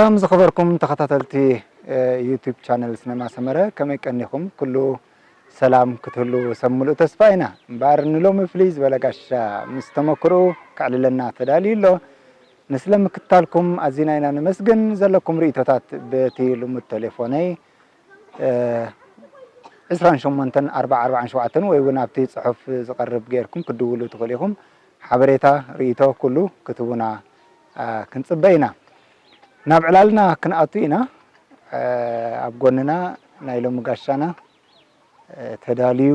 ሰላም ዝኸበርኩም ተኸታተልቲ፣ እ፣ ዩቱብ ቻነል ስነማ ሰመረ፣ ከመይ ቀኒኹም? ኩሉ ሰላም ክትህሉ ሰብ ምሉእ ተስፋ ኢና። እምበኣር ንሎሚ ፍልይ ዝበለ ጋሻ ምስ ተመክርኡ ከዕልለና ተዳልዩ ኣሎ። ንስለ ምክትታልኩም ኣዚና ኢና ነመስግን። ዘለኩም ርእይቶታት በቲ ልሙድ ቴሌፎነይ፣ እ፣ ዕስራን ሸሞንተን ኣርባዓ ኣርባዓን ሸውዓተን ወይ እውን ኣብቲ ጽሑፍ ዝቐርብ ጌርኩም ክትድውሉ ትኽእሉ ኢኹም። ሓበሬታ፣ ርእይቶ ኩሉ ክትህቡና፣ እ፣ ክንጽበ ኢና። ናብ ዕላልና ክንኣቱ ኢና። እ፣ ኣብ ጎንና ናይ ሎሚ ጋሻና፣ እ፣ ተዳልዩ፣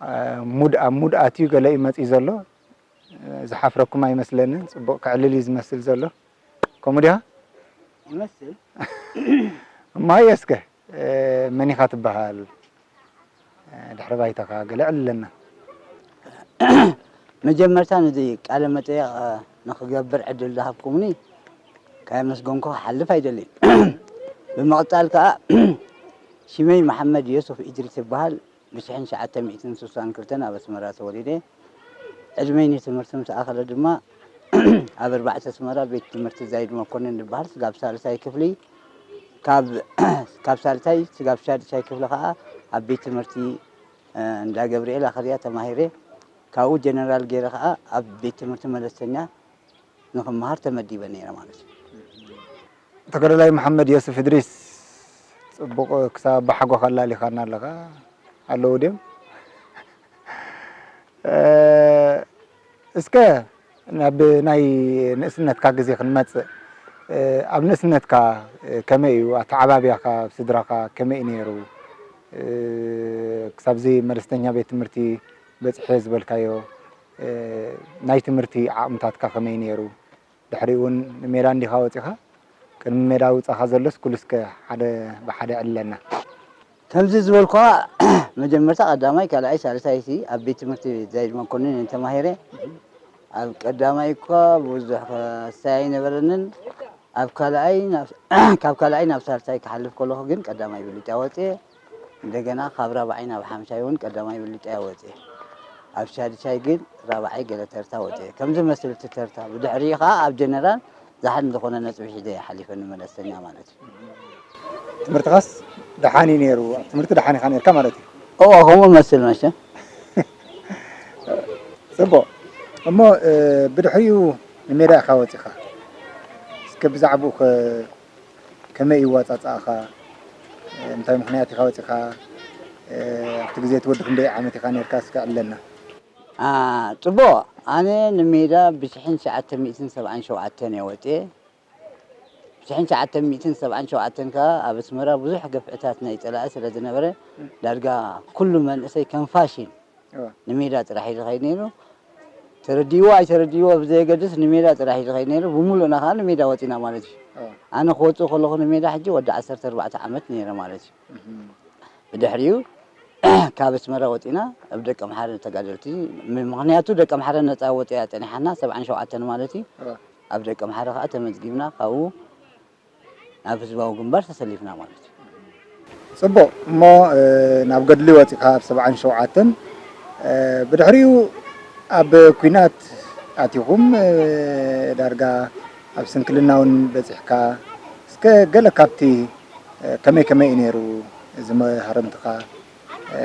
እ፣ ሙድ፣ ኣብ ሙድ ኣትዩ ገለ እዩ መጺኡ ዘሎ። እ፣ ዝሓፍረኩም ኣይመስለንን። ጽቡቕ ክዕልል እዩ ዝመስል ዘሎ። ከምኡ ዲኻ? ይመስል። እማየ እስከ፣ እ፣ መን ኢኻ ትበሃል? እ፣ ድሕሪ ባይታኻ ገለ ዕልለና። መጀመርታ ነዚ ቃለ መጠየቕ፣ እ፣ ንኽገብር ዕድል ዝሃብኩምኒ ካየመስገንኩ ክሓልፍ ኣይደልን። ብምቕጻል ከኣ ሽመይ መሓመድ ዮሱፍ ኢድሪስ ይበሃል። ብሽሕን ትሽዓተ ሚእትን ስሳን ክልተን ኣብ ኣስመራ ተወሊደ። ዕድመይ ንትምህርቲ ምስ ኣኸለ ድማ ኣብ ኣርባዕተ ኣስመራ ቤት ትምህርቲ ዛይድ መኮንን ዝበሃል ስጋብ ሳልሳይ ክፍሊ፣ ካብ፣ ካብ ሳልሳይ ስጋብ ሻድሻይ ክፍሊ ከኣ ኣብ ቤት ትምህርቲ፣ እ፣ እንዳ ገብርኤል ኣኸልያ ተማሂረ። ካብኡ ጀነራል ገይረ ከኣ ኣብ ቤት ትምህርቲ መለስተኛ ንኽመሃር ተመዲበ ነይረ ማለት እዩ። ተጋዳላይ መሓመድ ዮሱፍ እድሪስ፣ ጽቡቕ ክሳብ ኣባሓጎኻ ኣላሊኻና ኣለኻ። ኣለዉ ድዮም? እ፣ እስከ ናብ ናይ ንእስነትካ ግዜ ክንመጽእ። እ፣ ኣብ ንእስነትካ፣ እ፣ ከመይ እዩ ኣተዓባብያኻ፣ ኣብ ስድራኻ ከመይ እዩ ነይሩ? እ፣ ክሳብዚ መለስተኛ ቤት ትምህርቲ በጺሐ ዝበልካዮ፣ እ፣ ናይ ትምህርቲ ዓቕምታትካ ከመይ ነይሩ? ድሕሪኡ እውን ንሜዳ እንዲኻ ወጺኻ? ቅድሚ ሜዳ ውጻኻ ዘሎስ ኩሉ እስከ ሓደ ብሓደ ዕልለና። ከምዚ ዝበልኩኻ፣ መጀመርታ ቀዳማይ፣ ካልኣይ፣ ሳልሳይሲ ኣብ ቤት ትምህርቲ ዛይድ መኮንን ተማሂረ። ኣብ ቀዳማይ እኳ ብዙሕ ክሳይ ኣይነበረንን። ኣብ ካልኣይ ናብ፣ ካብ ካልኣይ ናብ ሳልሳይ ክሓልፍ ከለኹ ግን ቀዳማይ ብልጫ ወጽየ። እንደገና ካብ ራብዓይ ናብ ሓምሻይ እውን ቀዳማይ ብልጫ እየ ወጽየ። ኣብ ሻድሻይ ግን ራብዓይ ገለ ተርታ ወጽየ። ከምዚ መስል እቲ ተርታ። ብድሕሪኡ ከኣ ኣብ ጀነራል ዛሕል ዝኾነ ነጥቢ ሒዘ እየ ሓሊፈ ንመለስተኛ ማለት እዩ። ትምህርትኻስ ደሓን እዩ ነይሩ? ኣብ ትምህርቲ ደሓን ኢኻ ነይርካ ማለት እዩ? እወ፣ ከምኡ መስል መቸም። ጽቡቕ። እሞ፣ እ፣ ብድሕሪኡ ንሜዳ ኢኻ ወጺኻ። እስከ ብዛዕባኡ ከ ከመይ እዩ ኣወጻጽኣኻ? እንታይ ምኽንያት ኢኻ ወጺኻ? ኣብቲ ግዜ እቲ ወዲ ክንደይ ዓመት ኢኻ ነርካ? እስከ ዕለና። አ፣ ጽቡቕ። ኣነ ንሜዳ ብሽሕን ትሽዓተ ሚእትን ሰብዓን ሸውዓተን እየ ወጽየ። ብሽሕን ትሽዓተ ሚእትን ሰብዓን ሸውዓተን ከኣ ኣብ ኣስመራ ብዙሕ ገፍዕታት ናይ ጸላኢ ስለ ዝነበረ፣ ዳርጋ ኩሉ መንእሰይ ከም ፋሽን እወ። ንሜዳ ጥራሕ እዩ ዝኸይድ ነይሩ። ተረዲእዎ ኣይተረዲእዎ ብዘየገድስ ንሜዳ ጥራሕ እዩ ዝኸይድ ነይሩ። ብምሉእና ከኣ ንሜዳ ወጺና ማለት እዩ። እወ። ኣነ ክወጽእ ከለኹ ንሜዳ ሕጂ ወዲ ዓሰርተ ኣርባዕተ ዓመት ነይረ ማለት እዩ። እህም። ብድሕሪኡ ካብ ኣስመራ ወጺና ኣብ ደቀምሓረ ተጋደልቲ፣ ም-፣ ምኽንያቱ ደቀምሓረ ነጻ ወጺኣ ጸኒሓና፣ ሰብዓን ሸውዓተን ማለት እዩ። እወ። ኣብ ደቀምሓረ ከኣ ተመዝጊብና፣ ካብኡ ናብ ህዝባዊ ግንባር ተሰሊፍና ማለት እዩ። ጽቡቕ። እሞ፣ እ፣ ናብ ገድሊ ወጺኻ ኣብ ሰብዓን ሸውዓተን፣ እ፣ ብድሕሪኡ ኣብ ኲናት ኣቲኹም፣ እ፣ ዳርጋ ኣብ ስንክልና እውን በጺሕካ። እስከ ገለ ካብቲ፣ እ፣ ከመይ ከመይ እዩ ነይሩ እዚ መሃርምትኻ? እ፣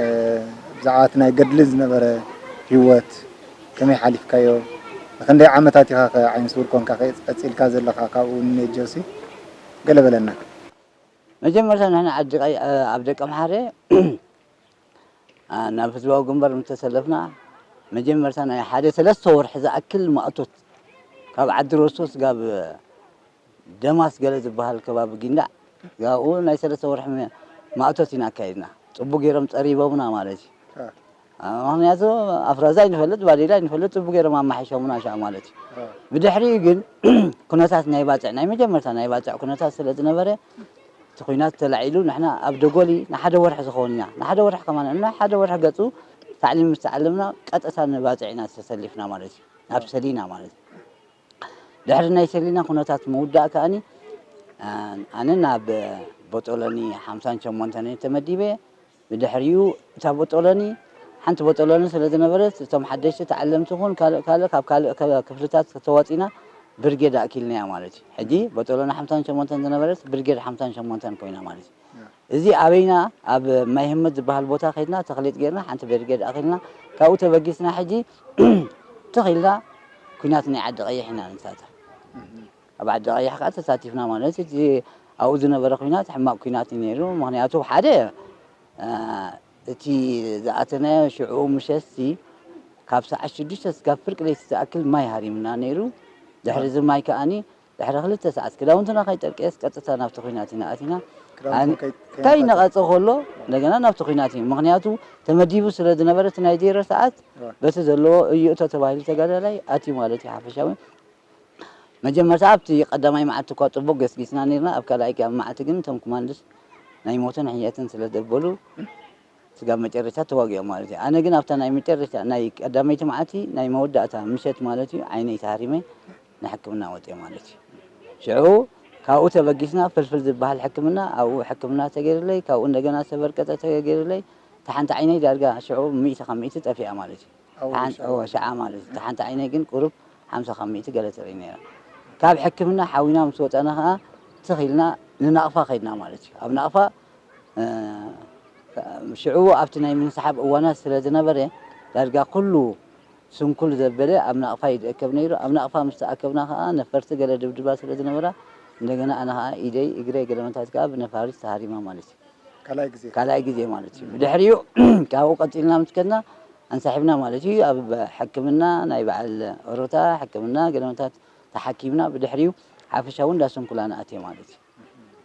ብዛዕባ እቲ ናይ ገድሊ ዝነበረ ህይወት ከመይ ሓሊፍካዮ? ንኽንደይ ዓመታት ኢኻ ከ ዓይነ ስውር ኮንካ ከ ቀጺልካ ዘለኻ ካብኡ ንነጆሲ? ገለ በለና። መጀመርታ ንሕና ዓዲ ቀይ-፣ ኣብ ደቀምሓረ፣ ኣ፣ ናብ ህዝባዊ ግንባር ምስ ተሰለፍና፣ መጀመርታ ናይ ሓደ ሰለስተ ወርሒ ዝኣክል ማእቶት፣ ካብ ዓዲ ሮሶ ስጋብ ደማስ ገለ ዝበሃል ከባቢ ጊንዳዕ፣ ካብኡ ናይ ሰለስተ ወርሒ መ-፣ ማእቶት ኢና ኣካይድና። ጽቡቕ ገይሮም ጸሪቦምና ማለት እዩ። አ። አ፣ ምኽንያቱ ኣፍራዛ ኣይንፈልጥ፣ ባዴላ ኣይንፈልጥ፣ ጽቡቕ ገይሮም ኣማሒሾምና ሻዕ ማለት እዩ። አ። ብድሕሪኡ ግን ኩነታት ናይ ባጽዕ፣ ናይ መጀመርታ ናይ ባጽዕ ኩነታት ስለ ዝነበረ፣ እቲ ኲናት ተላዒሉ፣ ንሕና ኣብ ደጎሊ ንሓደ ወርሒ ዝኸውን ኢና። ንሓደ ወርሒ ከማን፣ ንሓደ ወርሒ ገጹ ታዕሊም ምስ ተዓለምና፣ ቀጥታ ንባጽዕ ኢና ተሰሊፍና ማለት እዩ። ናብ ሰሊና ማለት እዩ። ድሕሪ ናይ ሰሊና ኩነታት ምውዳእ ከኣኒ፣ አ፣ ኣነ ናብ ቦጦሎኒ ሓምሳን ሸሞንተን እየ ተመዲበ። ብድሕሪኡ እታ ቦጦሎኒ፣ ሓንቲ ቦጦሎኒ ስለ ዝነበረት፣ እቶም ሓደሽቲ ተዓለምቲ ይኹን ካልእ፣ ካልእ፣ ካብ ካልእ ከ-፣ ክፍልታት ተዋጺና ብርጌድ ኣኪልናያ ማለት እዩ። ሕጂ በጦሎና ሓምሳን ሸሞንተን ዝነበረት ብርጌድ ሓምሳን ሸሞንተን ኮይና ማለት እዩ። እዚ ኣበይና ኣብ ማይ ህመት ዝበሃል ቦታ ከይድና ተኽሊጥ ጌርና ሓንቲ ብርጌድ ኣኺልና ካብኡ ተበጊስና ሕጂ ትኽ ኢልና ኲናት ናይ ዓዲ ቀይሕ ኢና ንሳተፍ። ኣብ ዓዲ ቀይሕ ከዓ ተሳቲፍና ማለት እቲ ኣብኡ ዝነበረ ኲናት ሕማቕ ኲናት እዩ ነይሩ። ምኽንያቱ ሓደ እቲ ዝኣተናዮ ሽዑ ምሸትሲ ካብ ሰዓት ሽዱሽተ ስጋብ ፍርቂ ለይቲ ዝኣክል ማይ ሃሪምና ነይሩ። ድሕሪ እዚ ማይ ከኣኒ ድሕሪ ክልተ ሰዓት ክዳውንትና ከይጠርቀየስ ቀጥታ ናብቲ ኲናት ኢና ኣቲና። ኣን- ከይነቐጸ ከሎ እንደገና ናብቲ ኲናት እዩ። ምኽንያቱ ተመዲቡ ስለ ዝነበረ እቲ ናይ ዜሮ ሰዓት በቲ ዘለዎ እዩ እቶ ተባሂሉ ተጋዳላይ ኣትዩ ማለት እዩ ሓፈሻዊ። መጀመርታ ኣብቲ ቀዳማይ መዓልቲ እኳ ጽቡቕ ገስጊስና ነርና። ኣብ ካልኣይ መዓልቲ ግን እቶም ኮማንዶስ ናይ ሞትን ሕየትን ስለ ዘበሉ ስጋብ መጨረሻ ተዋጊኦም ማለት እዩ። ኣነ ግን ኣብታ ናይ መጨረሻ ናይ ቀዳመይቲ መዓልቲ ናይ መወዳእታ ምሸት ማለት እዩ ዓይነይ ተሃሪመ ንሕክምና ወፅየ ማለት እዩ። ሽዑ ካብኡ ተበጊስና ፍልፍል ዝበሃል ሕክምና ኣብኡ ሕክምና ተገይርለይ ካብኡ እንደገና ሰበር ቀጠ ተገይርለይ እታ ሓንቲ ዓይነይ ዳርጋ ሽዑ ሚእቲ ካብ ሚእቲ ጠፊኣ ማለት እዩ። ሓን- እወ፣ ሸዓ ማለት እዩ። እታ ሓንቲ ዓይነይ ግን ቁሩብ ሓምሳ ካብ ሚእቲ ገለ ትርኢ ነይራ። ካብ ሕክምና ሓዊና ምስ ወፀና ከዓ ትኽ ኢልና ንናቕፋ ከይድና ማለት እዩ። ኣብ ናቕፋ ሽዑ ኣብቲ ናይ ምንስሓብ እዋናት ስለ ዝነበረ ዳርጋ ኩሉ ስንኩል ዘበለ ኣብ ናቕፋ ይድእከብ ነይሩ። ኣብ ናቕፋ ምስ ተኣከብና ከዓ ነፈርቲ ገለ ድብድባ ስለ ዝነበራ እንደገና ኣነ ከዓ ኢደይ እግረይ ገለመታት ከዓ ብነፋሪት ተሃሪማ ማለት እዩ። ካልኣይ ግዜ ካልኣይ ግዜ ማለት እዩ። ብድሕሪኡ ካብኡ ቀፂልና ምስ ከድና ኣንሳሒብና ማለት እዩ። ኣብ ሕክምና ናይ በዓል ኦሮታ ሕክምና ገለመታት ተሓኪምና ብድሕሪኡ ሓፈሻዊ እንዳ ስንኩላ ንኣትየ ማለት እዩ።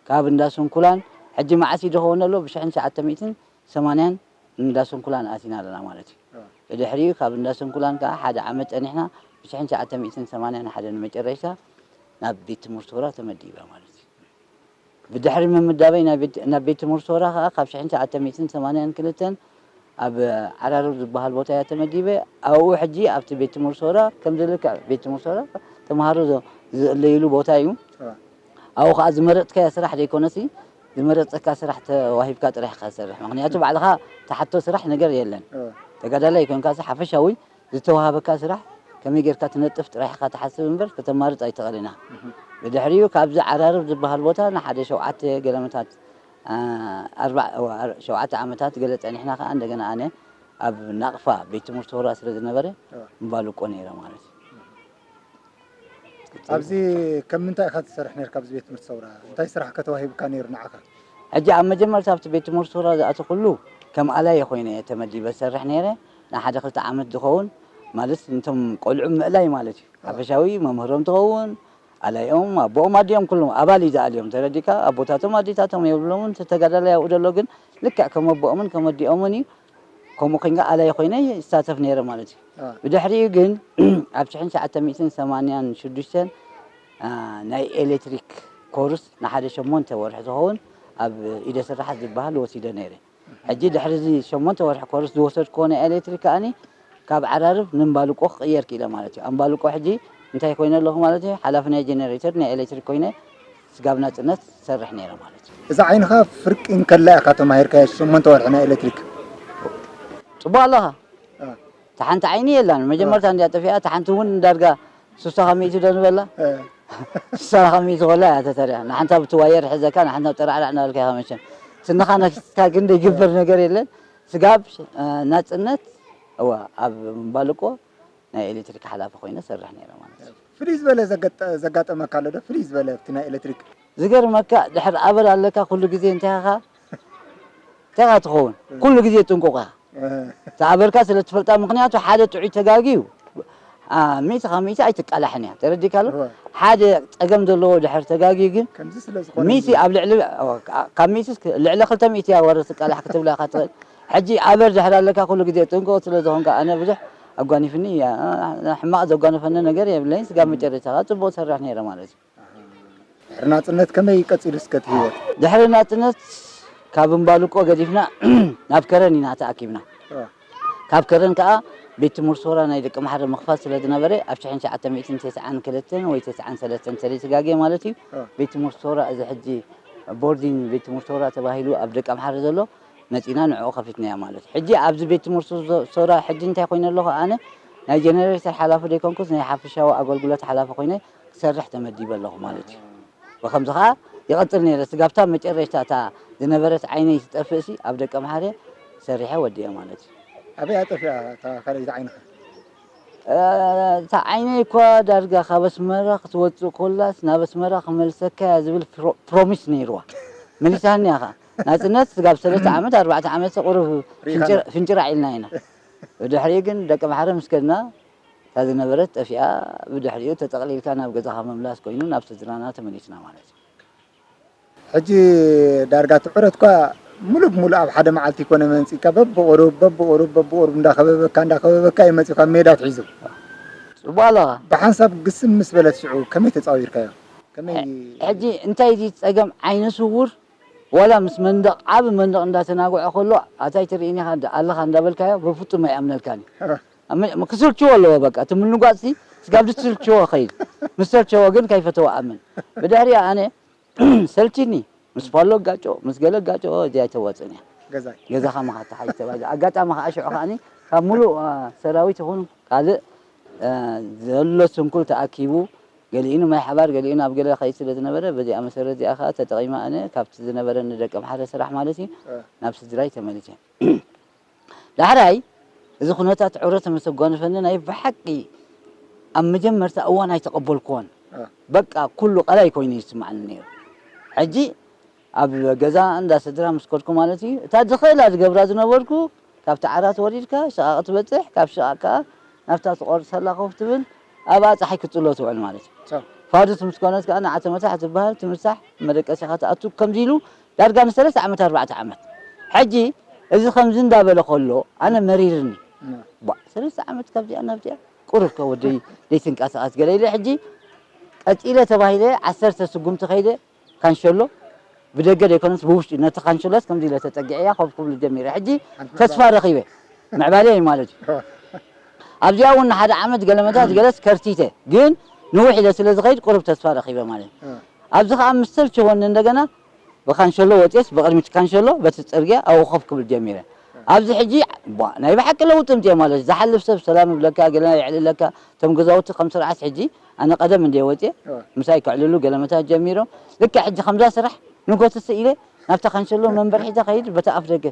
ካብ እንዳ ስንኩላን ሕጂ መዓስ እዩ ዝኸውን ኣሎ ብሽሕን ትሽዓተ ሚእትን ሰማንያን እንዳ ስንኩላን ኣቲና ኣለና ማለት እዩ። ብድሕሪኡ ካብ እንዳ ስንኩላን ከዓ ሓደ ዓመት ፀኒሕና ብሽሕን ትሽዓተ ሚእትን ሰማንያን ሓደ ንመጨረሻ ናብ ቤት ትምህርቲ ሆራ ተመዲበ ማለት እዩ። ብድሕሪ ምምዳበይ ናብ ቤት ትምህርቲ ሆራ ከዓ ካብ ሽሕን ትሽዓተ ሚእትን ሰማንያን ክልተን ኣብ ዓራርብ ዝበሃል ቦታ እያ ተመዲበ። ኣብኡ ሕጂ ኣብቲ ቤት ትምህርቲ ሆራ ከምዚ ልክዕ ቤት ትምህርቲ ሆራ ተምሃሮ ዝእለይሉ ቦታ እዩ። ኣብኡ ከዓ ዝመረፅካዮ ስራሕ ዘይኮነሲ ዝመረፀካ ስራሕ ተዋሂብካ ጥራሕ ኢካ ትሰርሕ። ምክንያቱ ባዕልካ ትሓቶ ስራሕ ነገር የለን። ተጋዳላይ ኮይንካ ሓፈሻዊ ዝተዋሃበካ ስራሕ ከመይ ጌርካ ትነጥፍ ጥራሕ ኢካ ትሓስብ እምበር ከተማርፅ ኣይትኽእልን ኢካ። ብድሕሪኡ ካብዚ ዓራርብ ዝበሃል ቦታ ንሓደ ሸውዓተ ገለመታት ኣርባ ሸውዓተ ዓመታት ገለ ፀኒሕና ከዓ እንደገና ኣነ ኣብ ናቕፋ ቤት ትምህርቲ ሆራ ስለ ዝነበረ ምባልቆ ነይረ ማለት እዩ። ኣብዚ ከም ምንታይ ኢኻ ትሰርሕ ነርካ ኣብዚ ቤት ትምህርቲ ሰውራ? እንታይ ስራሕ ከተዋሂብካ ነይሩ ንዓኻ? ሕጂ ኣብ መጀመርታ ኣብቲ ቤት ትምህርቲ ሰውራ ዝኣተኹሉ ከም ኣላየ ኮይነ እየ ተመዲበ ዝሰርሕ ነይረ። ንሓደ ክልተ ዓመት ዝኸውን ማለት ነቶም ቆልዑ ምእላይ ማለት እዩ። ሓፈሻዊ መምህሮም ትኸውን ኣላዮም ኣቦኦም ኣዲኦም ኩሎም ኣባል እዩ ዝኣልዮም ተረዲካ ኣቦታቶም ኣዴታቶም የብሎምን ተጋዳላይ ኣብኡ ዘሎ ግን ልክዕ ከም ኣቦኦምን ከም ኣዲኦምን እዩ ከምኡ ኮይንካ ኣላይ ኮይነ ይሳተፍ ነይረ ማለት እዩ። ብድሕሪኡ ግን ኣብ ሽሕን ትሽዓተ ሚእትን ሰማንያን ሽዱሽተን ናይ ኤሌክትሪክ ኮርስ ንሓደ ሸሞንተ ወርሒ ዝኸውን ኣብ ኢደ ስራሓት ዝበሃል ወሲደ ነይረ። ሕጂ ድሕሪ እዚ ሸሞንተ ወርሒ ኮርስ ዝወሰድክዎ ናይ ኤሌክትሪክ ከኣኒ ካብ ዓራርብ ንምባልቆ ክቕየር ክኢለ ማለት እዩ። ኣምባልቆ ሕጂ እንታይ ኮይነ ኣለኹ ማለት እዩ። ሓላፊ ናይ ጀነሬተር ናይ ኤሌክትሪክ ኮይነ ስጋብ ናጽነት ዝሰርሕ ነይረ ማለት እዩ። እዛ ዓይንኻ ፍርቂ እንከላ ኢኻ ተማሂርካያ ሸሞንተ ወርሒ ናይ ኤሌክትሪክ? ጽቡቕ ኣለኻ። እታ ሓንቲ ዓይኒ የላን። መጀመርታ እንድያ ጠፊኣ፣ እታ ሓንቲ እውን ዳርጋ ስሳ ካብ ሚእቲ ዶ ንበላ? ስሳ ካብ ሚእቲ ከላ እያ ተተሪያ። ንሓንታ ብቲ ዋየር ሒዘካ፣ ንሓንታ ጠራዕራዕ እናበልካ ኢኻ መቸም። ስንኻ ነኪስካ ግን ዘይግበር ነገር የለን። ስጋብ ናጽነት እዋ ኣብ ምባልቆ ናይ ኤሌክትሪክ ሓላፊ ኮይነ ሰርሕ ነይረ ማለት እዩ። ፍልይ ዝበለ ዘጋጠመካ ኣሎ ዶ? ፍልይ ዝበለ ኣብቲ ናይ ኤሌክትሪክ ዝገርመካ ድሕር ኣበር ኣለካ ኩሉ ግዜ እንታይ ኢኻ እንታይ ኢኻ ትኸውን ኩሉ ግዜ ጥንቁቕ ኢኻ እታ ኣበርካ ስለ ትፈልጣ ምኽንያቱ ሓደ ጥዑይ ተጋግዩ ሚእቲ ካብ ሚእቲ ኣይትቃላሕን እያ ተረዲካ ኣሎ ሓደ ጸገም ዘለዎ ድሕር ተጋግዩ ግን ከምዚ ስለ ዝኾነ ሚእቲ ኣብ ልዕሊ ካብ ሚእቲ ልዕሊ ክልተ ሚእቲ እያ ወረ ትቃላሕ ክትብላ ኢኻ ትኽእል ሕጂ ኣበር ድሕር ኣለካ ኩሉ ግዜ ጥንቁቕ ስለ ዝኾንካ ኣነ ብዙሕ ኣጓኒፍኒ እያ ሕማቕ ዘጓነፈኒ ነገር የብለይን ስጋብ መጨረሻ ከዓ ጽቡቕ ሰራሕ ነይረ ማለት እዩ ድሕሪ ናጽነት ከመይ ቀጺሉ እስከ እቲ ህይወት? ድሕሪ ናጽነት ካብ እምባልቆ ገዲፍና ናብ ከረን ኢና ተኣኪብና። ካብ ከረን ከኣ ቤት ትምህርቲ ሶራ ናይ ደቂ ማሕረ ምኽፋት ስለ ዝነበረ ኣብ ሽሕን ትሽዓተ ሚእትን ተስዓን ክልተን ወይ ተስዓን ሰለስተን ተዘይተጋግየ ማለት እዩ። ቤት ትምህርቲ ሶራ እዚ ሕጂ ቦርዲንግ ቤት ትምህርቲ ሶራ ተባሂሉ ኣብ ደቂ ኣምሓረ ዘሎ መጺና ንዕኡ ከፊትናዮ ማለት እዩ። ሕጂ ኣብዚ ቤት ትምህርቲ ሶራ ሕጂ እንታይ ኮይነ ኣለኹ ኣነ ናይ ጀነሬተር ሓላፊ ዘይኮንኩስ ናይ ሓፈሻዊ ኣገልግሎት ሓላፊ ኮይነ ክሰርሕ ተመዲበ ኣለኹ ማለት እዩ። ብኸምዚ ኸዓ ይቐጽል ነይረ። ስጋብ እታ መጨረሽታ እታ ዝነበረት ዓይነይ ትጠፍእሲ ኣብ ደቀምሓረ ሰሪሐ ወዲኤ ማለት እዩ። ኣበይ ኣጠፊኣ እታ ካልኣይቲ ዓይንኻ? እ፣ እታ ዓይነይ እኳ ዳርጋ ካብ ኣስመራ ክትወጽእ ኮላስ ናብ ኣስመራ ክመልሰካ እያ ዝብል ፕሮ-፣ ፕሮሚስ ነይርዋ። መሊሳኒ እያ ኸዓ። ናጽነት ስጋብ ሰለስተ ዓመት፣ ኣርባዕተ ዓመት ቁሩብ ርኢኻ ፍንጭር-፣ ፍንጭራዕ ኢልና ኢና። ብድሕሪኡ ግን ደቀምሓረ ምስ ከድና እታ ዝነበረት ጠፊኣ፣ ብድሕሪኡ ተጠቕሊልካ ናብ ገዛኻ ምምላስ ኮይኑ ናብ ስድራና ተመሊስና ማለት እዩ። ሕጂ ዳርጋ እቲ ዑረት እኳ ሙሉእ ብሙሉእ ኣብ ሓደ መዓልቲ ይኮነ መንጺካ፣ በብቑሩብ፣ በብቑሩብ፣ በብቑሩብ እንዳኸበበካ፣ እንዳኸበበካ እዩ መጺኡ ካብ ሜዳ ኣትሒዙ። ጽቡቕ ኣለኻ። ብሓንሳብ ግስም ምስ በለት ሽዑ ከመይ ተጻዊርካዮ? ከመይ ሕጂ እንታይ እዚ ጸገም ዓይነ ስውር ዋላ ምስ መንደቕ፣ ዓቢ መንደቕ እንዳተናግዖ ከሎ፣ ኣታይ ትርእይኒ ኢኻ እንዳ-፣ ኣለኻ እንዳበልካዮ፣ ብፍጹም ኣይኣምነልካን እዩ። ኣመ-፣ ክስልችዎ ኣለዎ በቃ። እቲ ምንጓጽሲ ስጋብ ዝስልችዎ ኸይድ። ምስ ሰልቸዎ ግን ከይፈተዎ ኣምን። ብድሕሪኣ ኣነ ሰልችኒ፣ ምስ ፋሎ ጋጮ፣ ምስ ገለ ጋጮ፣ እዚኣ ኣይተዋጽእን እያ። ገዛይ። ገዛኻ ምኻ ተሓይሽ ተባሂሉ። ኣጋጣሚ ኸዓ ሽዑ ኸዓኒ ካብ ሙሉእ፣ አ፣ ሰራዊት ይኹን ካልእ፣ አ፣ ዘሎ ስንኩል ተኣኪቡ፣ ገሊኡ ንማይ ሓባር፣ ገሊኡ ናብ ገለ ኸይድ ስለ ዝነበረ፣ በዚኣ መሰረት እዚኣ ኸዓ ተጠቒመ ኣነ ካብቲ ዝነበረኒ ደቀምሓረ ስራሕ ማለት እዩ፣ እ። ናብ ስድራይ ተመሊሰ። ዳሕራይ እዚ ኩነታት ዑረት ምስ ኣጓነፈኒ ናይ ብሓቂ ኣብ መጀመርታ እዋን ኣይተቐበልክዎን። እ። በቃ ኩሉ ቀላይ ኮይኑ ይስማዓኒ ነይሩ። ሕጂ ኣብ ገዛ እንዳ ስድራ ምስ ከድኩ ማለት እዩ፣ እታ ዝኽእላ ዝገብራ ዝነበርኩ፣ ካብቲ ዓራት ወሪድካ ሽቓቕ ትበጽሕ፣ ካብ ሽቓቕ ከኣ ናብታ ትቖርጸላ ኮፍ ትብል፣ ኣብኣ ጸሓይ ክትጽሎ ትውዕል ማለት እዩ። ቻው። ፋዱስ ምስ ኮነት ከኣ ንዓ ተመሳሕ ትበሃል፣ ትምሳሕ፣ መደቀሲኻ ትኣቱ፣ ከምዚ ኢሉ ዳርጋ ንሰለስተ ዓመት፣ ኣርባዕተ ዓመት። ሕጂ እዚ ከምዚ እንዳበለ ከሎ ኣነ መሪርኒ። እ። ቧ፣ ሰለስተ ዓመት ካብዚኣ ናብዚኣ ቁሩብ ከ ወደይ ዘይትንቀሳቐስ ገለ ኢለ ሕጂ ቀጺለ ተባሂለ ዓሰርተ ስጉምቲ ከይደ ካንሸሎ ብደገ ዘይኮነስ ብውሽጢ ነቲ ካንሸሎስ ከምዚ ኢለ ተጸጊዐያ ኮፍ ክብል ጀሚረ። ሕጂ ሓንቲ ተስፋ ምዕባለ። ረኺበ። ምዕባለ እዩ ማለት እዩ። ኣብዚኣ እውን ንሓደ ዓመት ገለመታት ገለስ ከርቲተ፣ ግን ንውሕ ኢለ ስለ ዝኸይድ ቁሩብ ተስፋ ረኺበ ማለት እዩ። እ። ኣብዚ ኸዓ ምስ ሰልቸወኒ እንደገና ብካንሸሎ ወፅየስ ብቕድሚት ካንሸሎ በቲ ፅርግያ ኣብኡ ኮፍ ክብል ጀሚረ። ኣብዚ ሕጂ ቧ፣ ናይ ብሓቂ ለውጢ ምፅኤ ማለት እዩ። ዝሓልፍ ሰብ ሰላም ይብለካ፣ ገለ የዕልለካ። እቶም ገዛውቲ ከም ስርዓት ሕጂ ኣነ ቀደም እንደ ወፅየ እ። ምሳይ ከዕልሉ ገለመታት ጀሚሮም። ልክዕ ሕጂ ከምዛ ስራሕ ንጎ ትስእ ኢለ ናብታ ካንሸሎ መንበር ሒዘ ከይድ በቲ ኣፍ ደገ።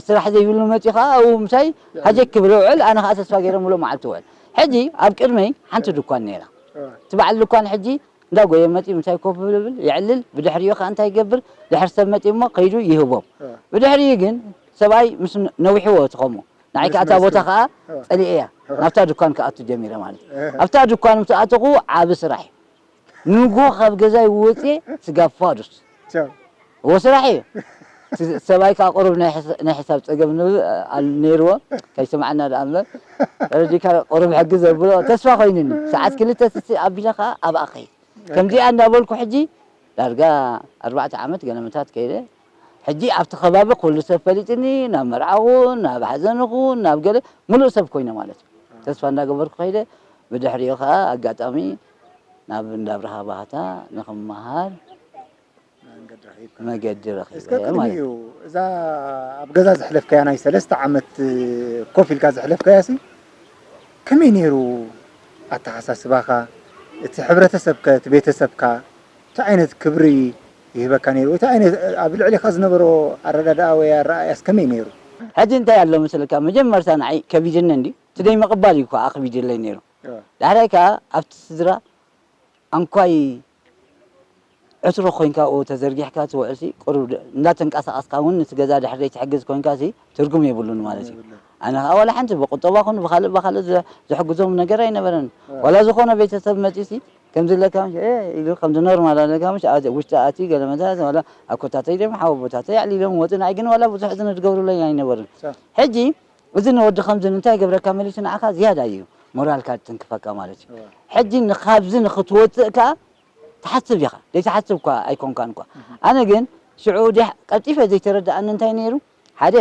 ስራሕ ዘይብሉ መፂኡ ኸዓ ኣብኡ ምሳይ ሃጀክ ክብል ውዕል፣ ኣነ ኸዓ ተስፋ ገይረ ሙሉእ መዓልቲ ውዕል። ሕጂ ኣብ ቅድመይ ሓንቲ ድኳን ነይራ። እ። እቲ በዓል ድኳን ሕጂ እንዳጎየ መፂኡ ምሳይ ኮፍ ይብል፣ የዕልል፣ ብድሕሪኡ ኸዓ እንታይ ይገብር? ድሕሪ ሰብ መፂኡ እሞ ከይዱ ይህቦም። እ። ብድሕሪኡ ግን ሰብኣይ ምስ ነ-፣ ነዊሕዎ እቲ ከምኡ። ንዓይ ምስ ከኣ እታ መስሉ። ቦታ ከኣ እ። ጸሊኤያ። እ። ናብታ ድኳን ክኣቱ ጀሚረ ማለት እዩ። እ። ኣብታ ድኳን ምስ ኣተኹ ዓቢ ስራሕ እዩ። ንግሆ ካብ ገዛይ ወፅየ ስጋብ ፋዱስ። ቻው። እዎ ስራሕ እዩ። እቲ ሰብኣይ ከኣ ቁሩብ ናይ ሕስ-፣ ናይ ሕሳብ ጸገም ን-፣ ኣል-፣ ነይርዎ። ከይሰምዓና ደኣ እምበር። ተረዲእካ ቁሩብ ሕጊ ዘብሎ ተስፋ ኮይኑኒ። ሰዓት ክልተ ትስእ ኣቢለ ከኣ ኣብኣ ከይድ። ከምዚኣ እንዳበልኩ ሕጂ ዳርጋ ኣርባዕተ ዓመት ገለመታት ከይደ። ሕጂ ኣብቲ ከባቢ ኩሉ ሰብ ፈሊጥኒ፣ ናብ መርዓ ኹን፣ ናብ ሓዘን ኹን፣ ናብ ገለ ሙሉእ ሰብ ኮይነ ማለት እዩ። ተስፋ እንዳገበርኩ ከይደ። ብድሕሪኡ ኸዓ ኣጋጣሚ ናብ እንዳ ኣብርሃ ባህታ ንኽመሃር መንገዲ ረኺብካ። መገዲ ረኺበ እስከ ማለት ቅድሚኡ፣ እዩ። እዛ ኣብ ገዛ ዘሕለፍካያ ናይ ሰለስተ ዓመት ኮፍ ኢልካ ዘሕለፍካያ ሲ ከመይ ነይሩ ኣተሓሳስባኻ? እቲ ሕብረተሰብከ፣ እቲ ቤተሰብካ እንታይ ዓይነት ክብሪ ይህበካ ነይሩ? እቲ ዓይነት ኣብ ልዕሌኻ ዝነበሮ ኣረዳድኣ ወይ ኣረኣእያስ ከመይ ነይሩ? ሕጂ እንታይ ኣሎ መሰለካ፣ መጀመርታ ንዓይ ከቢድኒ እንድዩ፣ እቲ ደይ ምቕባል እዩ እኳ ኣኽቢድለይ ነይሩ። እ። ዳሕራይ ከኣ ኣብቲ ስድራ ኣንኳይ ዕትሮ ኮይንካ ኣብኡ ተዘርጊሕካ ትውዕልሲ፣ ቁሩብ ድ-፣ እንዳተንቀሳቐስካ እውን ነቲ ገዛ ድሕር ዘይትሕግዝ ኮይንካሲ ትርጉም የብሉን ማለት እዩ። የብሉን። ኣነ ኸኣ ዋላ ሓንቲ ብቁጠባ ኹን ብኻልእ ብኻልእ ዝ-፣ ዝሕግዞም ነገር ኣይነበረን። እ። ዋላ ዝኾነ ቤተሰብ መጺኡሲ ከምዚ ኣለካ ምሽ፣ ኤ፣ ኢሉ ከምዚ ኖርማል ኣለካ ምሽ፣ ኣብ ውሽጢ ኣትዩ ገለ መታት ዋላ ኣኮታተይ ደም ሓወ ቦታተይ ኣዕሊሎም ወጽእ፣ ንዓይ ግን ዋላ ብዙሕ ዝን ዝገብሩለይ ኣይነበሩን። ቻ። ሕጂ እዚ ንወዲ ከምዚ እንታይ ይገብረካ መሊሱ ንዓኻ ዝያዳ እዩ ሞራልካ ዝትንክፈካ ማለት እዩ። እወ። ሕጂ ንኻብዚ ንኽትወጽእ ከኣ ትሓስብ ኢኻ። ዘይትሓስብ እኳ ኣይኮንካን እኳ። እህ። ኣነ ግን ሽዑ ዲሕ-፣ ቀልጢፈ ዘይተረድኣኒ እንታይ ነይሩ? ሓደ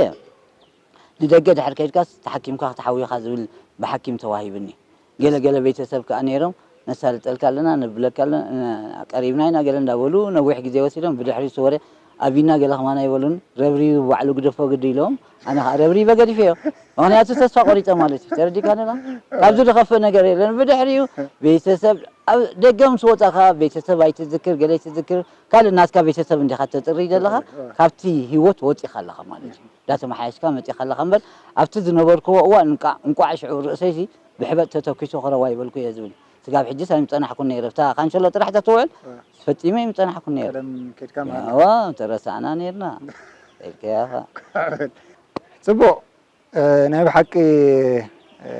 ንደገ ድሕር ከይድካስ ተሓኪምካ ክትሓውዮኻ ዝብል ብሓኪም ተዋሂብኒ። ገለ ገለ ቤተሰብ ከኣ ነይሮም፣ "ነሳልጠልካ ኣለና፣ ነብለካ ኣለና፣ እ፣ ቀሪብና ኢና" ገለ እንዳበሉ ነዊሕ ግዜ ወሲዶም። ብድሕሪት ወረ ኣቢና ገለ ከማን ኣይበሉን። ረብሪቡ ባዕሉ ግደፎ ግዲ ኢሎም፣ ኣነ ከኣ ረብሪበ ገዲፈዮ። ምኽንያቱ ተስፋ ቆሪጸ ማለት እዩ። ተረዲእካ ነላ? ካብዚ ዝኸፍእ ነገር የለን። ብድሕሪኡ ቤተሰብ ኣብ ደገ ምስ ወጻኻ ቤተሰብ ኣይትዝክር፣ ገለ ኣይትዝክር፣ ካልእ ናትካ ቤተሰብ እንዲኻ ተጽሪ ዘለኻ፣ እወ። ካብቲ ህይወት ወጺኻ ኣለኻ ማለት እዩ። እንዳተመሓየሽካ መጺኻ ኣለኻ እምበር፣ ኣብቲ ዝነበርክዎ እዋን እንቋዕ፣ እንቋዕ ሽዑ ርእሰይሲ ብሕበጥ ተተኪሱ ክረዋ ይበልኩ እየ ዝብል። ስጋብ ሕጂስ ኣይምጸናሕኩን ነይረ። ኣብታ ካንሸሎ ጥራሕ ተትውዕል፣ እወ። ፈጺመ ኣይምጸናሕኩን ነይረ። ቀደም ከድካ ማለት እዋ፣ ተረሳዕና ነይርና። ኢልካያ ኢኻ። ጽቡቕ። እ፣ ናይ ብሓቂ፣ እ፣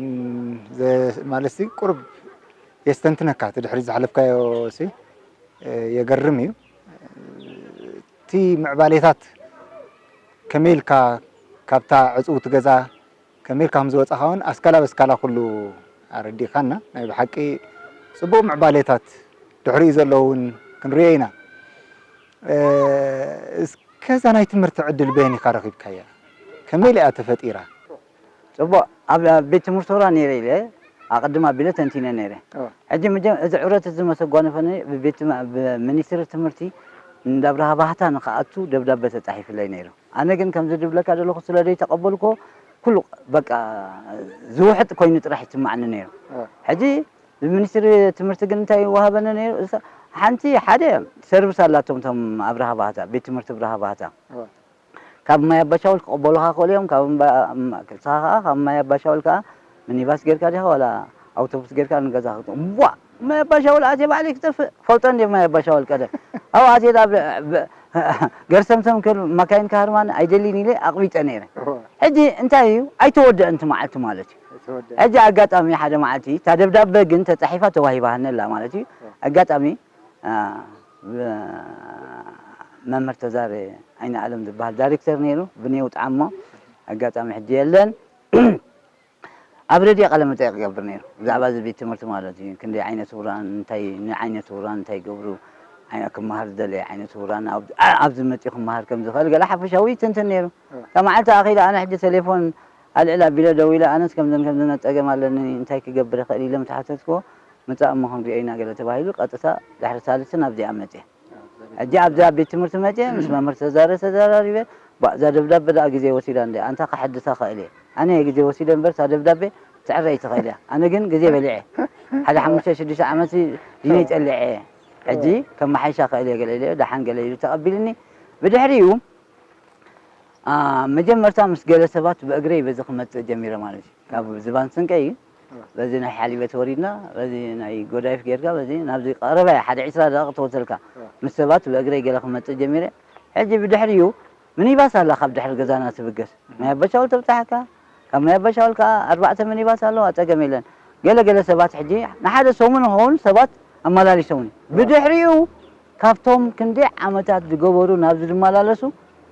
ን-፣ ዘ-፣ ማለትሲ ቁሩብ የስተንትነካ፣ እቲ ድሕሪት ዝሓለፍካዮ ሲ፣ እ፣ የገርም እዩ። እቲ ምዕባሌታት ከመይ ኢልካ ካብታ ዕጽውቲ ገዛ ከመይ ኢልካ ከም ዝወጻኻ እውን ኣስካላ በስካላ ኩሉ ኣረዲእካና። ናይ ብሓቂ ጽቡቕ ምዕባሌታት ድሕሪኡ ዘለዉ እውን ክንሪኦ ኢና። እ፣ እስከ እዛ ናይ ትምህርቲ ዕድል በየን ኢኻ ረኺብካያ? ከመይ ኢላ እያ ተፈጢራ? ጽቡቕ፣ ኣብ፣ ኣብ ቤት ትምህርቲ ሆራ ነይረ ኢለ፣ ኣቐድም ኣቢለ ተንቲነ ነይረ። እወ። ሕጂ መጀ-፣ እዚ ዕረት እዚ መሰጓነፈኒ ብቤት ትም-፣ ብሚኒስትሪ ትምህርቲ እንዳ ኣብርሃ ባህታ ንኽኣቱ ደብዳበ ተጻሒፍለይ ነይሩ። ኣነ ግን ከምዚ ድብለካ ዘለኹ ስለ ዘይተቐበልኩዎ፣ ኩሉ በቃ ዝውሕጥ ኮይኑ ጥራሕ ይስማዕኒ ነይሩ። እወ። ሕጂ ብሚኒስትሪ ትምህርቲ ግን እንታይ ይወሃበኒ ነይሩ? እሳ-፣ ሓንቲ ሓደ ሰርቪስ ኣላቶም እቶም ኣብርሃ ባህታ፣ ቤት ትምህርቲ ኣብርሃ ባህታ። እወ። ካብ ማይ ኣባሻውል ክቕበሉኻ ክኽእሉ እዮም። ካብ እምባ-፣ እም-፣ ክልስኻ ከኣ ካብ ማይ ኣባሻውል ከኣ ሚኒባስ ጌርካ ዲኻ ዋላ ኣውቶቡስ ጌርካ ንገዛ ክትመ-፣ ዋ! ማይ ኣባሻውል ኣትየ ባዕለይ ክጠፍእ። ፈልጦ እንድየ ማይ ኣባሻውል ቀደም። ኣብኡ ኣትየ ደኣ ብ-፣ ብ-፣ ገርሰምሰም ክብል ማካይን ክሃርማኒ ኣይደልን ኢለ ኣቕቢጸ ነይረ። እወ። ሕጂ እንታይ እዩ? ኣይተወደአን እቲ መዓልቲ ማለት እዩ። ኣይተወደአን። ሕጂ ኣጋጣሚ ሓደ መዓልቲ እታ ደብዳበ ግን ተጻሒፋ ተዋሂባሃኒ ኣላ ማለት እዩ። እወ። ኣጋጣሚ ኣ፣ ብ-፣ መምህር ተዛረ ኣይነ ኣለም ዝበሃል ዳይሬክተር ነይሩ፣ ብኔው ጣዕሞ፣ ኣጋጣሚ ሕጂ የለን። ኣብ ሬድዮ ቃለ መጠይቕ ይገብር ነይሩ፣ ብዛዕባ እዚ ቤት ትምህርቲ ማለት እዩ። ክንደይ ዓይነት ውራን፣ እንታይ ንዓይነት ውራን እንታይ ይገብሩ፣ ኣይ-፣ ክመሃር ዝደለየ ዓይነት ውራን፣ ኣብ-፣ ኣ-፣ ኣብዚ መጺኡ ክመሃር ከም ዝኽእል ገለ ሓፈሻዊ ይትንትን ነይሩ። እወ። እታ መዓልቲ ኣኺለ ኣነ ሕጂ ቴሌፎን ኣልዕል ኣቢለ ደዊለ፣ ኣነስ ከምዘን ከምዘን ጸገም ኣለኒ፣ እንታይ ክገብር ይኽእል ኢለ ምስ ሓተትክዎ፣ ምጻእ እሞ ክንሪኦ ኢና ገለ ተባሂሉ፣ ቀጥታ ድሕሪ ሳልስቲ ናብዚኣ መጽየ። ሕጂ ኣብዛ ቤት ትምህርቲ መጽየ፣ ምስ መምህር ተዛረ-፣ ተዘራሪበ፣ ባ-፣ እዛ ደብዳበ ደኣ ግዜ ወሲዳ እንድያ፣ ኣንታ ከሐድሳ ክእል እየ። ኣነ እየ ግዜ ወሲደ እምበር፣ እታ ደብዳቤ ትዕረ ኣይትኽእል እያ። ኣነ ግን ግዜ በሊዐ። ሓደ ሓሙሽተ ሽዱሽተ ዓመት ዲነይ ጸሊዐ እየ። ሕጂ ከመሓይሻ ክእል እየ ገለ ኢለ፣ ደሓን ገለ ኢሉ ተቐቢልኒ። ብድሕሪኡ፣ ኣ፣ መጀመርታ ምስ ገለ ሰባት ብእግረይ በዚ ክመጽእ ጀሚረ ማለት እዩ። ካብ ዝባን ስንቀይ፣ እወ። በዚ ናይ ሓሊበት ወሪድና፣ በዚ ናይ ጎዳይፍ ጌርካ፣ በዚ ናብዚ ቀረባ እያ፣ ሓደ ዕስራ ደቂቕ ትወስደልካ። እወ። ምስ ሰባት ብእግረይ ገለ ክመጽእ ጀሚረ። ሕጂ ብድሕሪኡ ሚኒባስ ኣላ ካብ ድሕሪ ገዛና ትብገስ። እህ። ማይ ኣባሻውል ተብጽሓካ፣ ካብ ማይ ኣባሻውል ከኣ ኣርባዕተ ሚኒባስ ኣለዋ፣ ጸገም የለን። ገለ ገለ ሰባት ሕጂ ንሓደ ሰሙን ይኸውን ሰባት ኣመላሊሶምኒ። እወ። ብድሕሪኡ ካብቶም ክንደይ ዓመታት ዝገበሩ ናብዚ ዝመላለሱ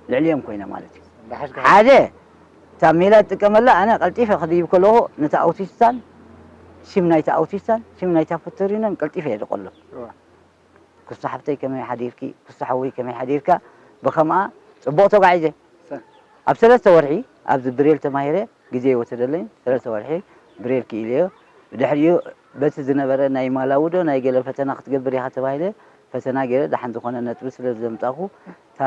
ልዕሊኦም ኮይነ ማለት እዩ። እንዳሓሽካ ሓደ፣ እታ ሜላ ትጥቀመላ፣ ኣነ ቀልጢፈ ክድይብ ከለኹ፣ ነታ ኣውቲስታን፣ ሽም ናይታ ኣውቲስታን፣ ሽም ናይታ ፈተሪኖን ቀልጢፈ እየ ዝቐሎ። እወ። ክስቶ ሓብተይ ከመይ ሓዲርኪ? ክስቶ ሓወይ ከመይ ሓዲርካ? ብኸምኣ ጽቡቕ ተጓዒዘ። ሰ- ኣብ ሰለስተ ወርሒ ኣብዚ ብሬል ተማሂረ፣ ግዜ ይወሰደለይ፣ ሰለስተ ወርሒ ብሬል ክኢለዮ። ብድሕሪኡ በቲ ዝነበረ ናይ ማላዊ ዶ ናይ ገለ ፈተና ክትገብር ኢኻ ተባሂለ፣ ፈተና ገይረ፣ ደሓን ዝኾነ ነጥቢ ስለ ዘምጻእኩ፣ እታ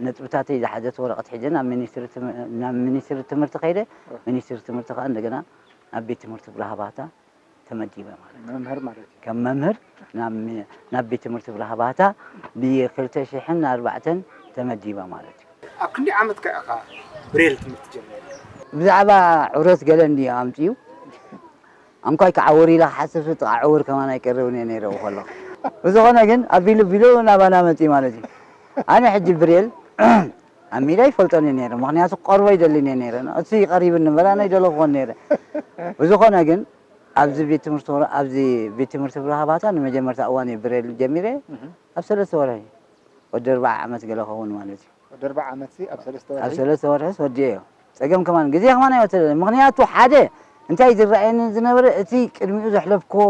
ነጥብታተይ ዝሓዘት ወረቐት ሒዘ ናብ ሚኒስትሪ ትም-፣ ናብ ሚኒስትሪ ትምህርቲ ከይደ፣ ሚኒስትሪ ትምህርቲ ከኣ እንደገና ናብ ቤት ትምህርቲ ብርሃ ባህታ ተመዲበ ማለት እዩ። መምህር ማለት እዩ። ከም መምህር ናብ ሚ-፣ ናብ ቤት ትምህርቲ ብርሃ ባህታ ብክልተ ሽሕን ኣርባዕተን ተመዲበ ማለት እዩ። ኣብ ክንደይ ዓመትካ ኢኻ ብሬል ትምህርቲ ጀሚርካ? ብዛዕባ ዕብረት ገለ እንድዩ ኣምጺኡ። ኣንኳይ ክዓውር ኢለ ክሓስብ ጥቓ ዕውር ከማን ኣይቀርብን እየ ነይረ ብኸለኹ። ብዝኾነ ግን ኣቢሉ ቢሉ ናባና መጺኡ ማለት እዩ። ኣነ ሕጂ ብሬል ኣብ ሜዳ ይፈልጦን እየ ነይረ፣ ምኽንያቱ ክቐርቦ ይደልን እየ ነይረ። እሱ ይቐሪብኒ እምበር ኣነ ኣይደለኹዎን ነይረ። ብዝኾነ ግን ኣብዚ ቤት ትምህርቲ ወረ-፣ ኣብዚ ቤት ትምህርቲ ብርሃ ባህታ ንመጀመርታ እዋን እየ ብሬል ጀሚረ። እህ። ኣብ ሰለስተ ወርሒ ወዲ ኣርባዓ ዓመት ገለ ክኸውን ማለት እዩ። ወዲ ኣርባዓ ዓመትሲ ኣብ ሰለስተ ኣብ ወርሒ? ሰለስተ ወርሒስ ወዲኤዮ። ጸገም ከማን፣ ግዜ ከማን ኣይወሰደለይ። ምኽንያቱ ሓደ፣ እንታይ ዝረኣየኒ ዝነበረ፣ እቲ ቅድሚኡ ዘሕለፍክዎ፣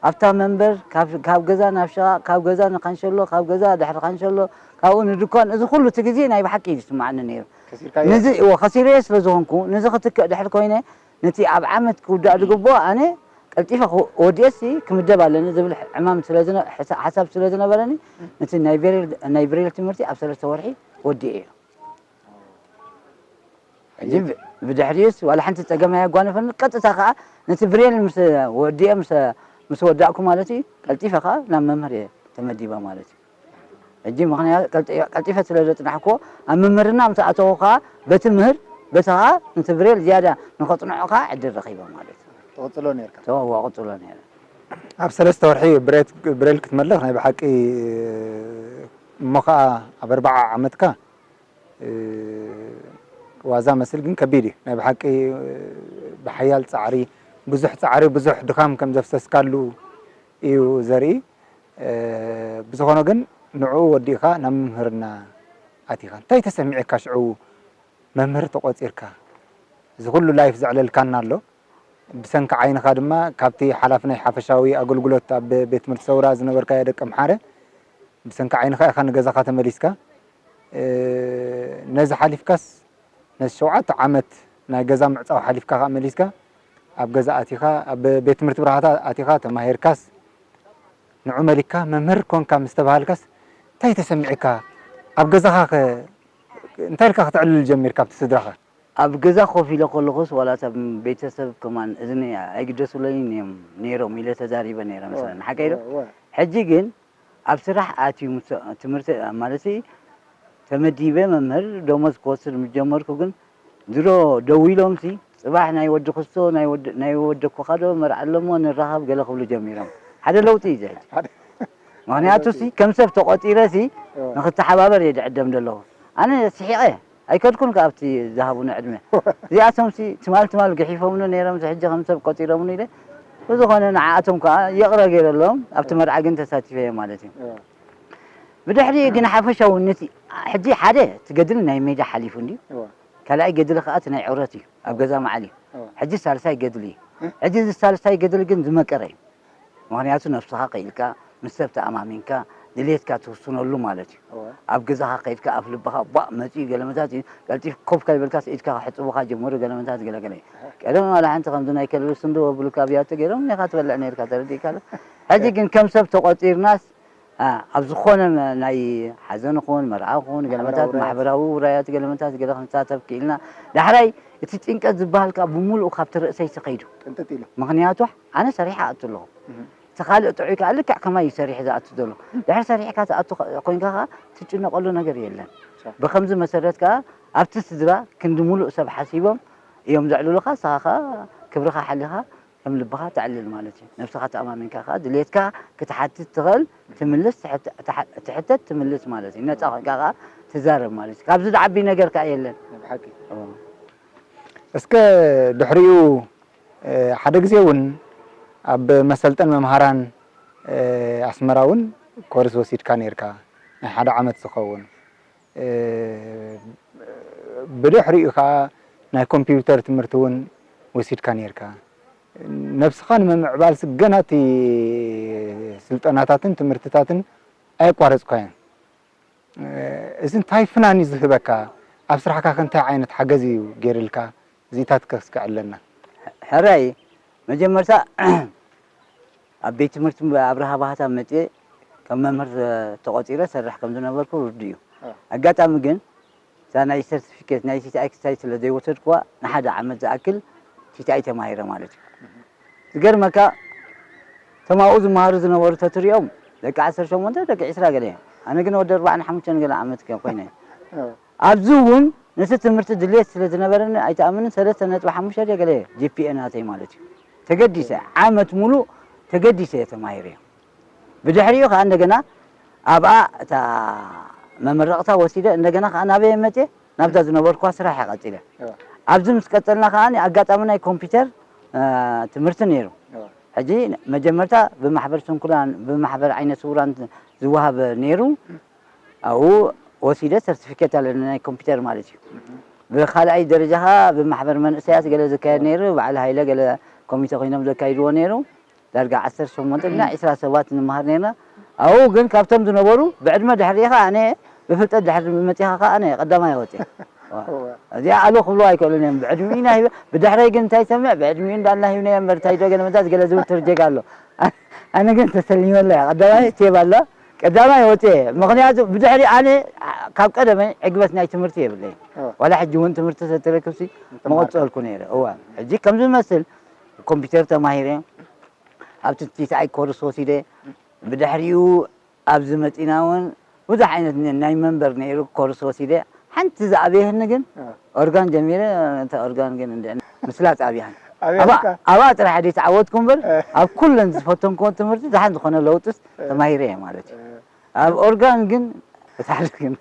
ኣብታ መንበር፣ ካብ፣ ካብ ገዛ ናብ ሸቓቕ፣ ካብ ገዛ ንካንሸሎ፣ ካብ ገዛ ድሕሪ ካንሸሎ፣ ካብኡ ንድኳን፣ እዚ ኩሉ እቲ ግዜ ናይ ብሓቂ እዩ ዝስምዓኒ ነይሩ። ከሲርካዮ? ነዚ፣ እወ፣ ከሲረዮ ስለ ዝኾንኩ፣ ነዚ ክትክእ ድሕሪ ኮይነ፣ ነቲ ኣብ ዓመት ክውዳእ ዝግብኦ ኣነ ቀልጢፈ ክወ-፣ ወዲኤሲ ክምደብ ኣለኒ ዝብል ዕማም ስለ ዝነ-፣ ሕሳ-፣ ሓሳብ ስለ ዝነበረኒ፣ ነቲ ናይ ብሬል፣ ናይ ብሬል ትምህርቲ ኣብ ሰለስተ ወርሒ ወዲኤዮ። ሕጂ ብ-፣ ብድሕሪኡስ ዋላ ሓንቲ ጸገም ኣየጓነፈኒ። ቀጥታ ከኣ ነቲ ብሬል ምስ ወዲኤ፣ ምስ ምስ ወዳእኩ ማለት እዩ፣ ቀልጢፈ ኸዓ ናብ መምህር እየ ተመዲበ ማለት እዩ። ሕጂ ምኽንያት ቀልጢ-፣ ቀልጢፈ ስለ ዘጽናሕኩዎ፣ ኣብ ምምህርና ምስ ኣተኹ ኸዓ በቲ ምህር፣ በቲ ኸዓ ነቲ ብሬል ዝያዳ ንኸጽንዖ ኸዓ ዕድል ረኺበ ማለት እዩ። ትቕጽሎ ነርካ? እወ፣ እቕጽሎ ነይረ። ኣብ ሰለስተ ወርሒ ብሬት-፣ ብሬል ክትመልኽ ናይ ብሓቂ እሞ ኸዓ ኣብ ኣርብዓ ዓመትካ እ፣ ዋዛ መስል ግን ከቢድ እዩ። ናይ ብሓቂ፣ እ፣ ብሓያል ጻዕሪ፣ ብዙሕ ጻዕሪ፣ ብዙሕ ድኻም ከም ዘፍሰስካሉ እዩ ዘርኢ። እ፣ ብዝኾነ ግን ንዕኡ ወዲእካ ናብ ምምህርና ኣቲኻ። እንታይ ተሰሚዕካ ሽዑ መምህር ተቖጺርካ? እዚ ኩሉ ላይፍ ዘዕለልካና ኣሎ። ብሰንኪ ዓይንኻ ድማ ካብቲ ሓላፊ ናይ ሓፈሻዊ ኣገልግሎት ኣብ ቤት ትምህርቲ ሰውራ ዝነበርካዮ ደቀምሓረ፣ ብሰንኪ ዓይንኻ ኢኻ ንገዛኻ ተመሊስካ። እ፣ ነዚ ሓሊፍካስ፣ ነዚ ሸውዓተ ዓመት ናይ ገዛ ምዕጻው ሓሊፍካ ከኣ መሊስካ ኣብ ገዛ ኣቲኻ፣ ኣብ ቤት ትምህርቲ ብርሃታ ኣቲኻ ተማሂርካስ፣ ንዑ መሊክካ መምህር ኮንካ ምስ ተባሃልካስ እንታይ ተሰሚዕካ? ኣብ ገዛኻ ከ እንታይ ኢልካ ከተዕልል ጀሚርካ ኣብቲ ስድራኻ? ኣብ ገዛ ኮፍ ኢለ ከለኹስ ዋላ እቶም ቤተሰብ ከማን እዝኒ ኣይግደሱለይን እዮም ነይሮም ኢለ ተዛሪበ ነይረ፣ መሰለኒ። ሓቀይ ዶ? እወ፣ እወ። ሕጂ ግን ኣብ ስራሕ ኣትዩ ምስ-፣ ትምህርቲ ማለትሲ ተመዲበ መምህር ደሞዝ ክወስድ ምስ ጀመርኩ ግን ድሮ ደዊሎምሲ፣ "ጽባሕ ናይ ወዲ ክስቶ፣ ናይ ወዲ፣ ናይ ወደኮኻ ዶ መርዓ ኣለሞ ንራኸብ?" ገለ ክብሉ ጀሚሮም። ሓደ ለውጢ እዩ እዚ ሕጂ። ሓደ ምኽንያቱሲ ከም ሰብ ተቖጺረሲ እወ። ንኽተሓባበር እየ ዝዕደም ዘለኹ። ኣነ ስሒቐ ኣይከድኩን ከኣ ኣብቲ ዝሃቡኒ ዕድመ። እዚኣቶምሲ ትማል ትማል ገሒፎምኒ ነይሮምሲ ሕጂ ከም ሰብ ቆጺሮምኒ ኢለ ብዝኾነ ንዓኣቶም ከኣ ይቕረ ገይረሎም ኣብቲ መርዓ ግን ተሳቲፈ እየ ማለት እዩ። እወ። ብድሕሪኡ ግን ሓፈሻዊ ነቲ ሕጂ ሓደ እቲ ገድሊ ናይ ሜዳ ሓሊፉ እንድዩ። እወ። ካልኣይ ገድሊ ከኣ እቲ ናይ ዕረት እዩ። ኣብ ገዛ መዓል እዩ። እወ። ሕጂ ሳልሳይ ገድሊ እዩ። እ? ሕጂ እዚ ሳልሳይ ገድሊ ግን ዝመቀረ እዩ። ምኽንያቱ ነብስኻ ክኢልካ፣ ምስ ሰብ ተኣማሚንካ፣ ድሌትካ ትውስነሉ ማለት እዩ። እወ። ኣብ ገዛኻ ከይድካ ኣፍ ልብኻ ቧእ መጺኡ ገለመታት እዩ። ቀልጢፍ ኮፍ ከይበልካስ ኢድካ ክሕጽቡኻ ጀመሩ ገለመታት ገለገለ እዩ። ቀደም ዋላ ሓንቲ ከምዚ ናይ ከልቢ ስንድው ኣብሉካ ብያቲ ገይሮም እኒኻ ትበልዕ ነይርካ፣ ተረዲእካ ዶ? ሕጂ ግን ከም ሰብ ተቖጺርናስ፣ ኣ፣ ኣብ ዝኾነ መ-፣ ናይ ሓዘን ይኹን፣ መርዓ ይኹን፣ ገለመታት ማሕበራዊ ውራያት። ማሕበራዊ ውራያት ገለመታት ገለ ክንሳተፍ ክኢልና። ዳሕራይ እቲ ጭንቀት ዝበሃል ከኣ ብምሉኡ ካብቲ ርእሰይ ተኸይዱ። ቅንጥጥ ኢሉ። ምኽንያቱ ኣነ ሰሪሐ ኣቱ ኣለኹ። እህ። እቲ ካልእ ጥዑይ ከኣ ልክዕ ከማይ እዩ ሰሪሑ ዝኣቱ ዘሎ። ድሕሪ ሰሪሕካ ትኣቱ ኸ-፣ ኮይንካ ከኣ ትጭነቐሉ ነገር የለን። ሳ። ብኸምዚ መሰረት ከኣ ኣብቲ ስድራ ክንዲ ምሉእ ሰብ ሓሲቦም እዮም ዘዕልሉኻ፣ ንስኻ ከኣ ክብርኻ ሓሊኻ ከም ልብኻ ተዕልል ማለት እዩ። ነብስኻ ተኣማሚንካ ከኣ ድሌትካ ክትሓትት ትኽእል፣ ትምልስ፣ ትሕት-፣ ትሓ-፣ ትሕተት፣ ትምልስ ማለት እዩ። ነጻ ኮይንካ ከኣ ትዛረብ ማለት እዩ። ካብዚ ዝዓቢ ነገር ከኣ የለን። ብሓቂ። እዎ። እስከ ድሕሪኡ፣ እ፣ ሓደ ግዜ እውን ኣብ መሰልጠን መምሃራን፣ እ፣ ኣስመራ እውን ኮርስ ወሲድካ ነይርካ፣ ናይ ሓደ ዓመት ዝኸውን። እ፣ ብድሕሪኡ ከኣ ናይ ኮምፒውተር ትምህርቲ እውን ወሲድካ ነይርካ። ነብስኻ ንምምዕባልሲ ገና እቲ ስልጠናታትን ትምህርትታትን ኣየቋረጽካዮን። እ፣ እዚ እንታይ ፍናን እዩ ዝህበካ? ኣብ ስራሕካ ከ እንታይ ዓይነት ሓገዝ እዩ ገይርልካ? እዚታት ከ እስከ ዕለና። ሕራይ፣ መጀመርታ ኣብ ቤት ትምህርቲ ኣብርሃ ባህታ መጽየ ከም መምህር ተቖጺረ ሰርሕ ከም ዝነበርኩ ርዱእ እዩ። እ። ኣጋጣሚ ግን እታ ናይ ሰርቲፊኬት ናይ ቲ ቲ ኣይ ክስታይ ስለ ዘይወሰድኩዋ ንሓደ ዓመት ዝኣክል ቲ ቲ ኣይ ተማሂረ ማለት እዩ። እህ። ዝገርመካ እቶም ኣብኡ ዝመሃሩ ዝነበሩ ተትሪኦም ደቂ ዓሰርተ ሸሞንተ ደቂ ዕስራ ገለ እዮም። ኣነ ግን ወዲ ኣርባዓን ሓሙሽተን ገለ ዓመት ከ-፣ ኮይነ። እ። ኣብዚ እውን ነቲ ትምህርቲ ድሌት ስለ ዝነበረኒ ኣይትኣምንን ሰለስተ ነጥቢ ሓሙሽተ ድየ ገለ ጂ ፒ ኤ ናተይ ማለት እዩ። ተገዲሰ፣ ዓመት ሙሉእ ተገዲሰ እየ ተማሂረ። ብድሕሪኡ ከኣ እንደገና ኣብኣ እታ መመረቕታ ወሲደ፣ እንደገና ከኣ ናበይ መጽየ? ናብዛ ዝነበርኩዋ ስራሕ እየ ቀጺለ። እወ። ኣብዚ ምስ ቀጸልና ከኣ ኣጋጣሚ ናይ ኮምፒውተር፣ እ፣ ትምህርቲ ነይሩ። እወ። ሕጂ መጀመርታ ብማሕበር ስንኩላን፣ ብማሕበር ዓይነ ስውራን ዝወሃብ ነይሩ። ኣብኡ ወሲደ ሰርቲፊኬት ኣለኒ ናይ ኮምፒውተር ማለት እዩ። እህ። ብኻልኣይ ደረጃ ከኣ ብማሕበር መንእሰያት ገለ ዝካየድ ነይሩ፣ በዓል ሃይለ ገለ ኮሚቴ ኮይኖም ዘካይድዎ ነይሩ። ዳርጋ ዓሰርተ ሸሞንተ ግና ዕስራ ሰባት ንምሃር ነይርና። ኣብኡ ግን ካብቶም ዝነበሩ ብዕድመ ድሕሪ ኢኻ ኣነ ብፍልጠት ድሕሪ መጺኻ ከኣ ኣነ ቀዳማይ ወጺኣ። እወ። እዚኣ ኣሎ ክብሉ ኣይክእሉን እዮም። ብዕድሚኡ ኢና ሂበ-፣ ብድሕረይ ግን እንታይ ሰምዕ፣ ብዕድሚኡ እንዳልና ሂብናዮ እምበር እንታይ ዶ ገለ መታት ገለ ዝብል ትርጀግ ኣሎ። ኣነ ግን ተሰሊመላ እያ። ቀዳማይ ቴብ ኣሎ። ቀዳማይ ወጽየ። ምኽንያቱ ብድሕሪ ኣነ ካብ ቀደመ ዕግበት ናይ ትምህርቲ የብለይን። እወ። ዋላ ሕጂ እውን ትምህርቲ ተተረክብሲ እንተመሃርካ። መቐጸልኩ ነይረ። እወ። ሕጂ ከም ዝመስል ኮምፒውተር ተማሂረ። ኣብቲ ትሽዓይ ኮርስ ወሲደ። ብድሕሪኡ ኣብዚ መጺና እውን ብዙሕ ዓይነት ን-፣ ናይ መንበር ነይሩ ኮርስ ወሲደ። ሓንቲ ዝኣበየኒ ግን እ። ኦርጋን ጀሚረ፣ እታ ኦርጋን ግን እንደ ምስላጥ ኣብያኒ። ኣብያ ኣብኣ፣ በቃ። ኣብኣ ጥራሕ ድየ ተዓወትኩ እምበር፣ እ። ኣብ ኩለን ዝፈተንክዎ ትምህርቲ ደሓን ዝኾነ ለውጥስ እ። ተማሂረ እየ ማለት እዩ። እ። ኣብ ኦርጋን ግን፣ እታ ግን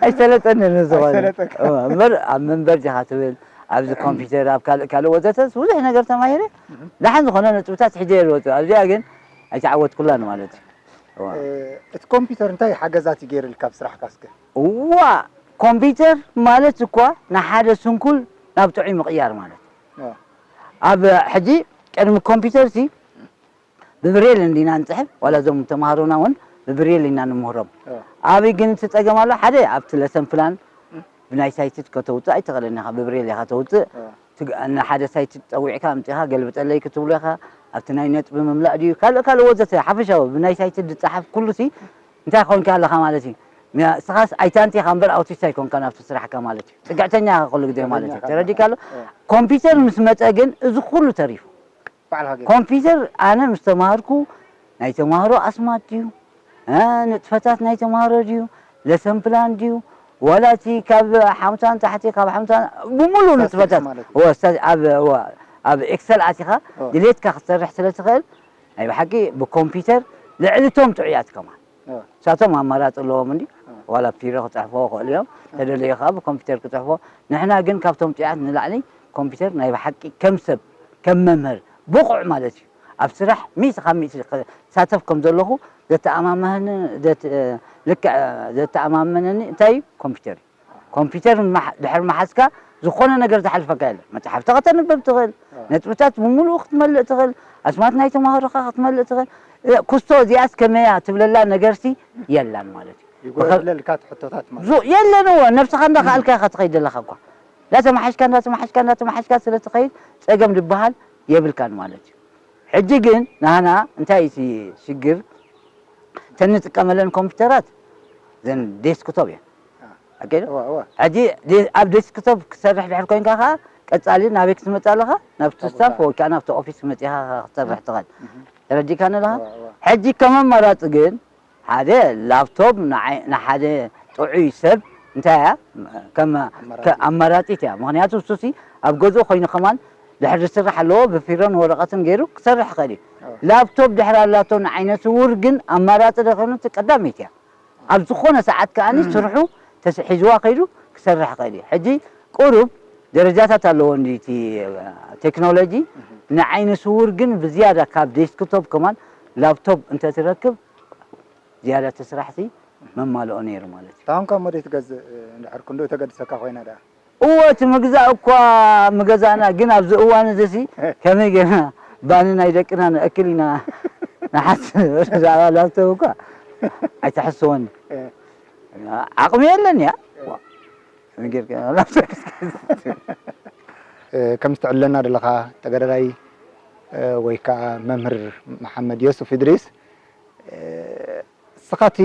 ኣይሰለጠንን ዝኾነ። ኣይሰለጠካ። እወ፣ እምበር ኣብ መንበር ዲኻ ትብል፣ ኣብዚ ኮምፒውተር፣ ኣብ ካልእ ካልእ ወዘተ ብዙሕ ነገር ተማሂረ። እህ። ደሓን ዝኾነ ነጥብታት ሒዘ እየ ዝወጽእ። ኣብዚኣ ግን ኣይተዓወትኩላን ማለት እዩ። እወ። እ፣ እቲ ኮምፒውተር እንታይ ሓገዛት እዩ ገይሩልካ ኣብ ስራሕካ እስከ? እዋ፣ ኮምፒውተር ማለት እኳ ንሓደ ስንኩል ናብ ጥዑይ ምቕያር ማለት እዩ። እወ። ኣብ ሕጂ ቅድሚ ኮምፒውተር ሲ ብብሬል እንዲና ንጽሕፍ፣ ዋላ እዞም ተማሃሮና እውን ብብሬል ኢና ንምህሮም። እ። ኣበይ ግን እቲ ጸገም ኣሎ? ሓደ ኣብቲ ለሰን ፕላን እ። ብናይ ሳይትድ ከተውጽእ ኣይትኽእልን ኢኻ፣ ብብሬል ኢኻ ተውጽእ። እ። ትግ-፣ ንሓደ ሳይትድ ጸዊዕካ ኣምጺኻ ገልብጠለይ ክትብሎ ኢኻ። ኣብቲ ናይ ነጥቢ ምምላእ ድዩ ካልእ ካልእ ወዘተ ሓፈሻዊ ብናይ ሳይትድ ዝጸሓፍ ኩሉ ሲ እንታይ ኮንካ ኣለኻ ማለት እዩ። ንስኻስ ኣይታንቲ ኢኻ እምበር ኣውቲስት ኣይኮንካን ኣብቲ ስራሕካ ማለት እዩ። ጽግዕተኛ ኢኻ ኩሉ ግዜ ማለት እዩ። ጽግዕተኛ ኢኻ። ተረዲእካ ኣሎ? እ። ኮምፒውተር ምስ መጸ ግን እዚ ኩሉ ተሪፉ። ባዕልኻ ጌርካ? ኮምፒውተር ኣነ ምስ ተማሃርኩ ናይ ተማሃሮ ኣስማት ድዩ? እ፣ ንጥፈታት ናይ ተማሃሮ ድዩ? ለሰን ፕላን ድዩ? ዋላ እቲ ካብ ሓምሳ ንታሕቲ፣ ካብ ሓምሳ ብምሉእ ስታትስቲክስ ንጥፈታት ማለት እዩ። እወ፣ ስታ-፣ ኣብ፣ እወ፣ ኣብ ኤክሰል ኣቲኻ እወ። ድሌትካ ክትሰርሕ ስለ ትኽእል ናይ ብሓቂ ብኮምፒውተር ልዕሊ እቶም ጥዑያት ከማን። እወ። ንሳቶም ኣማራጺ ኣለዎም እንዲ፣ እወ። ዋላ ፒሮ ክጽሕፍዎ ይኽእሉ እዮም፣ እወ። ተደለዩ ከኣ ብኮምፒውተር ክጽሕፍዎ። ንሕና ግን ካብቶም ጥዑያት ንላዕሊ ኮምፒውተር ናይ ብሓቂ ከም ሰብ፣ ከም መምህር ብቑዕ ማለት እዩ። ኣብ ስራሕ ሚእቲ ካብ ሚእቲ ክሳተፍ ከም ዘለኹ ዘተኣማመህኒ-፣ ዘት-፣ ልክዕ ዘተኣማመነኒ እንታይ እዩ? ኮምፒውተር እዩ። ኮምፒውተር ምሓ-፣ ድሕሪ ምሓዝካ ዝኾነ ነገር ዝሓልፈካ የለን። መጽሓፍቲ ከተንብብ ትኽእል፣ ኣዎ። ነጥብታት ብምሉኡ ክትመልእ ትኽእል፣ ኣስማት ናይ ተማሃሮኻ ክትመልእ ትኽእል። እ፣ ኩስቶ እዚኣስ ከመያ ትብለላ ነገርሲ የላን ማለት እዩ። ይጎድለልካ እቲ ሕቶታት ማለት ዙ-፣ የለን እዎ፣ ነብስኻ እንዳኸኣልካ ኢኻ ትኸይድ ዘለኻ እኳ። እንዳተመሓሽካ፣ እንዳተመሓሽካ፣ እንዳተመሓሽካ ስለ ትኸይድ ጸገም ዝበሃል የብልካን ማለት እዩ። ሕጂ ግን ናህና እንታይ እዩ እቲ ሽግር? እተን ንጥቀመለን ኮምፒውተራት እዘን ዴስክቶፕ እየን። አ። ኣኬዶ? እወ፣ እወ። ሕጂ ዴ-፣ ኣብ ዴስክቶፕ ክትሰርሕ ድሕር ኮይንካ ኸዓ ቀጻሊ ናበይ ክትመጽእ ኣለኻ? ናብቲ ናብ ስታፍ ቦታ። ወይ ከዓ ናብቲ ኦፊስ መጺኻ ክትሰርሕ ትኽእል። እህ። ተረዲእካኒ ኣለኻ? እወ፣ እወ። ሕጂ ከም ኣማራጺ ግን ሓደ ላፕቶፕ ንዓይ፣ ንሓደ ጥዑይ ሰብ እንታይ እያ? ከም ኣማራጺ። ከ-፣ ኣማራጺት እያ። ምኽንያቱ እሱሲ ኣብ ገዝኡ ኮይኑ ከማን ድሕሪ ዝስራሕ ኣለዎ፣ ብፊሮን ወረቐትን ገይሩ ክሰርሕ ይኽእል እዩ። ኣዎ። ላፕቶፕ ድሕሪ ኣላቶ ንዓይነ ስውር ግን ኣማራጺ ዶ ኮይኑ እቲ ቀዳመይቲ እያ። ኣብ ዝኾነ ሰዓት ከኣኒ ስርሑ ተስ-፣ ሒዝዋ ከይዱ ክሰርሕ ይኽእል እዩ። ሕጂ ቁሩብ ደረጃታት ኣለዎ እንዲ እቲ ቴክኖሎጂ። እህ። ንዓይነ ስውር ግን ብዝያዳ ካብ ዴስክቶፕ ከማን ላፕቶፕ እንተትረክብ ዝያዳ እቲ ስራሕሲ መማልኦ ነይሩ ማለት እዩ። ታንኳ እሞ ዘይትገዝእ እንድሕር ክንድኡ ተገድሰካ ኮይና ደኣ? እወ፣ እቲ ምግዛእ እኳ ምገዛእና፣ ግን ኣብዚ እዋን እዚሲ ከመይ ጌርና ባኒ ናይ ደቅና ንእክል ኢና ንሓስብ። ብዛዕባ ላፕቶፕ እኳ ኣይትሕስወኒ። እ። ዓቕሚ የለን እያ። እ። ከመይ ጌርካ ላፕቶፕ እስከ? እ፣ ከም ትዕለና ዘለኻ ተጋዳላይ፣ እ፣ ወይ ከዓ መምህር መሓመድ ዮሱፍ እድሪስ፣ እ፣ እስኻ እቲ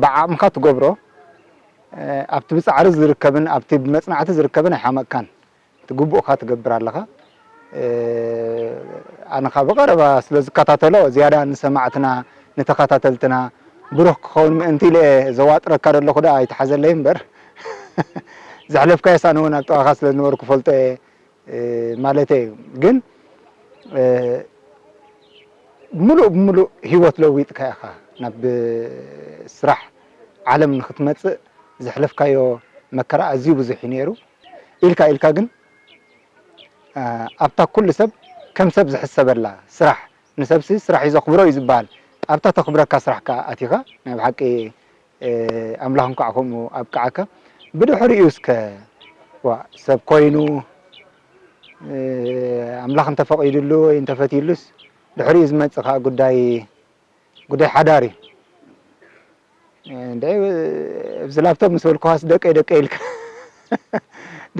ብዓቕምኻ ትገብሮ፣ እ፣ ኣብቲ ብጻዕሪ ዝርከብን ኣብቲ ብመጽናዕቲ ዝርከብን ኣይሓመቕካን። እቲ ግቡእካ ትገብር ኣለኻ። እ፣ ኣነ ኸኣ ብቐረባ ስለ ዝከታተሎ፣ ዝያዳ ንሰማዕትና፣ ንተኸታተልትና ብሩህ ክኸውን ምእንቲ ኢለ እየ ዘዋጥረካ ዘለኹ ደኣ ኣይትሓዘለይ እምበር፣ ዘሕለፍካዮስ ኣነ እውን ኣብ ጥቓኻ ስለ ዝነበርኩ እፈልጦ እየ። እ፣ ማለተይ እዩ። ግን፣ እ፣ ምሉእ ብምሉእ ህይወት ለዊጥካ ኢኻ። ናብ ስራሕ ዓለም ንኽትመጽእ ዘሕለፍካዮ መከራ ኣዝዩ ብዙሕ እዩ ነይሩ። ኢልካ ኢልካ ግን፣ እ፣ ኣብታ ኩሉ ሰብ ከም ሰብ ዝሕሰበላ ስራሕ፣ ንሰብሲ ስራሕ እዩ ዘኽብሮ እዩ ዝበሃል። ኣብታ ተኽብረካ ስራሕ ከኣ ኣቲኻ ናይ ብሓቂ እ፣ ኣምላኽ እንኳዕ ከምኡ ኣብቅዓካ። ብድሕሪኡ እስከ፣ ዋ፣ ሰብ ኮይኑ፣ እ፣ ኣምላኽ እንተፈቒዱሉ ወይ እንተፈትዩሉስ፣ ድሕሪኡ ዝመጽእ ከኣ ጉዳይ፣ ጉዳይ ሓዳር እዩ። እ፣ እንደ፣ ኣብዚ ላፕቶፕ ምስ በልኩኻስ ደቀይ፣ ደቀይ ኢልካ፣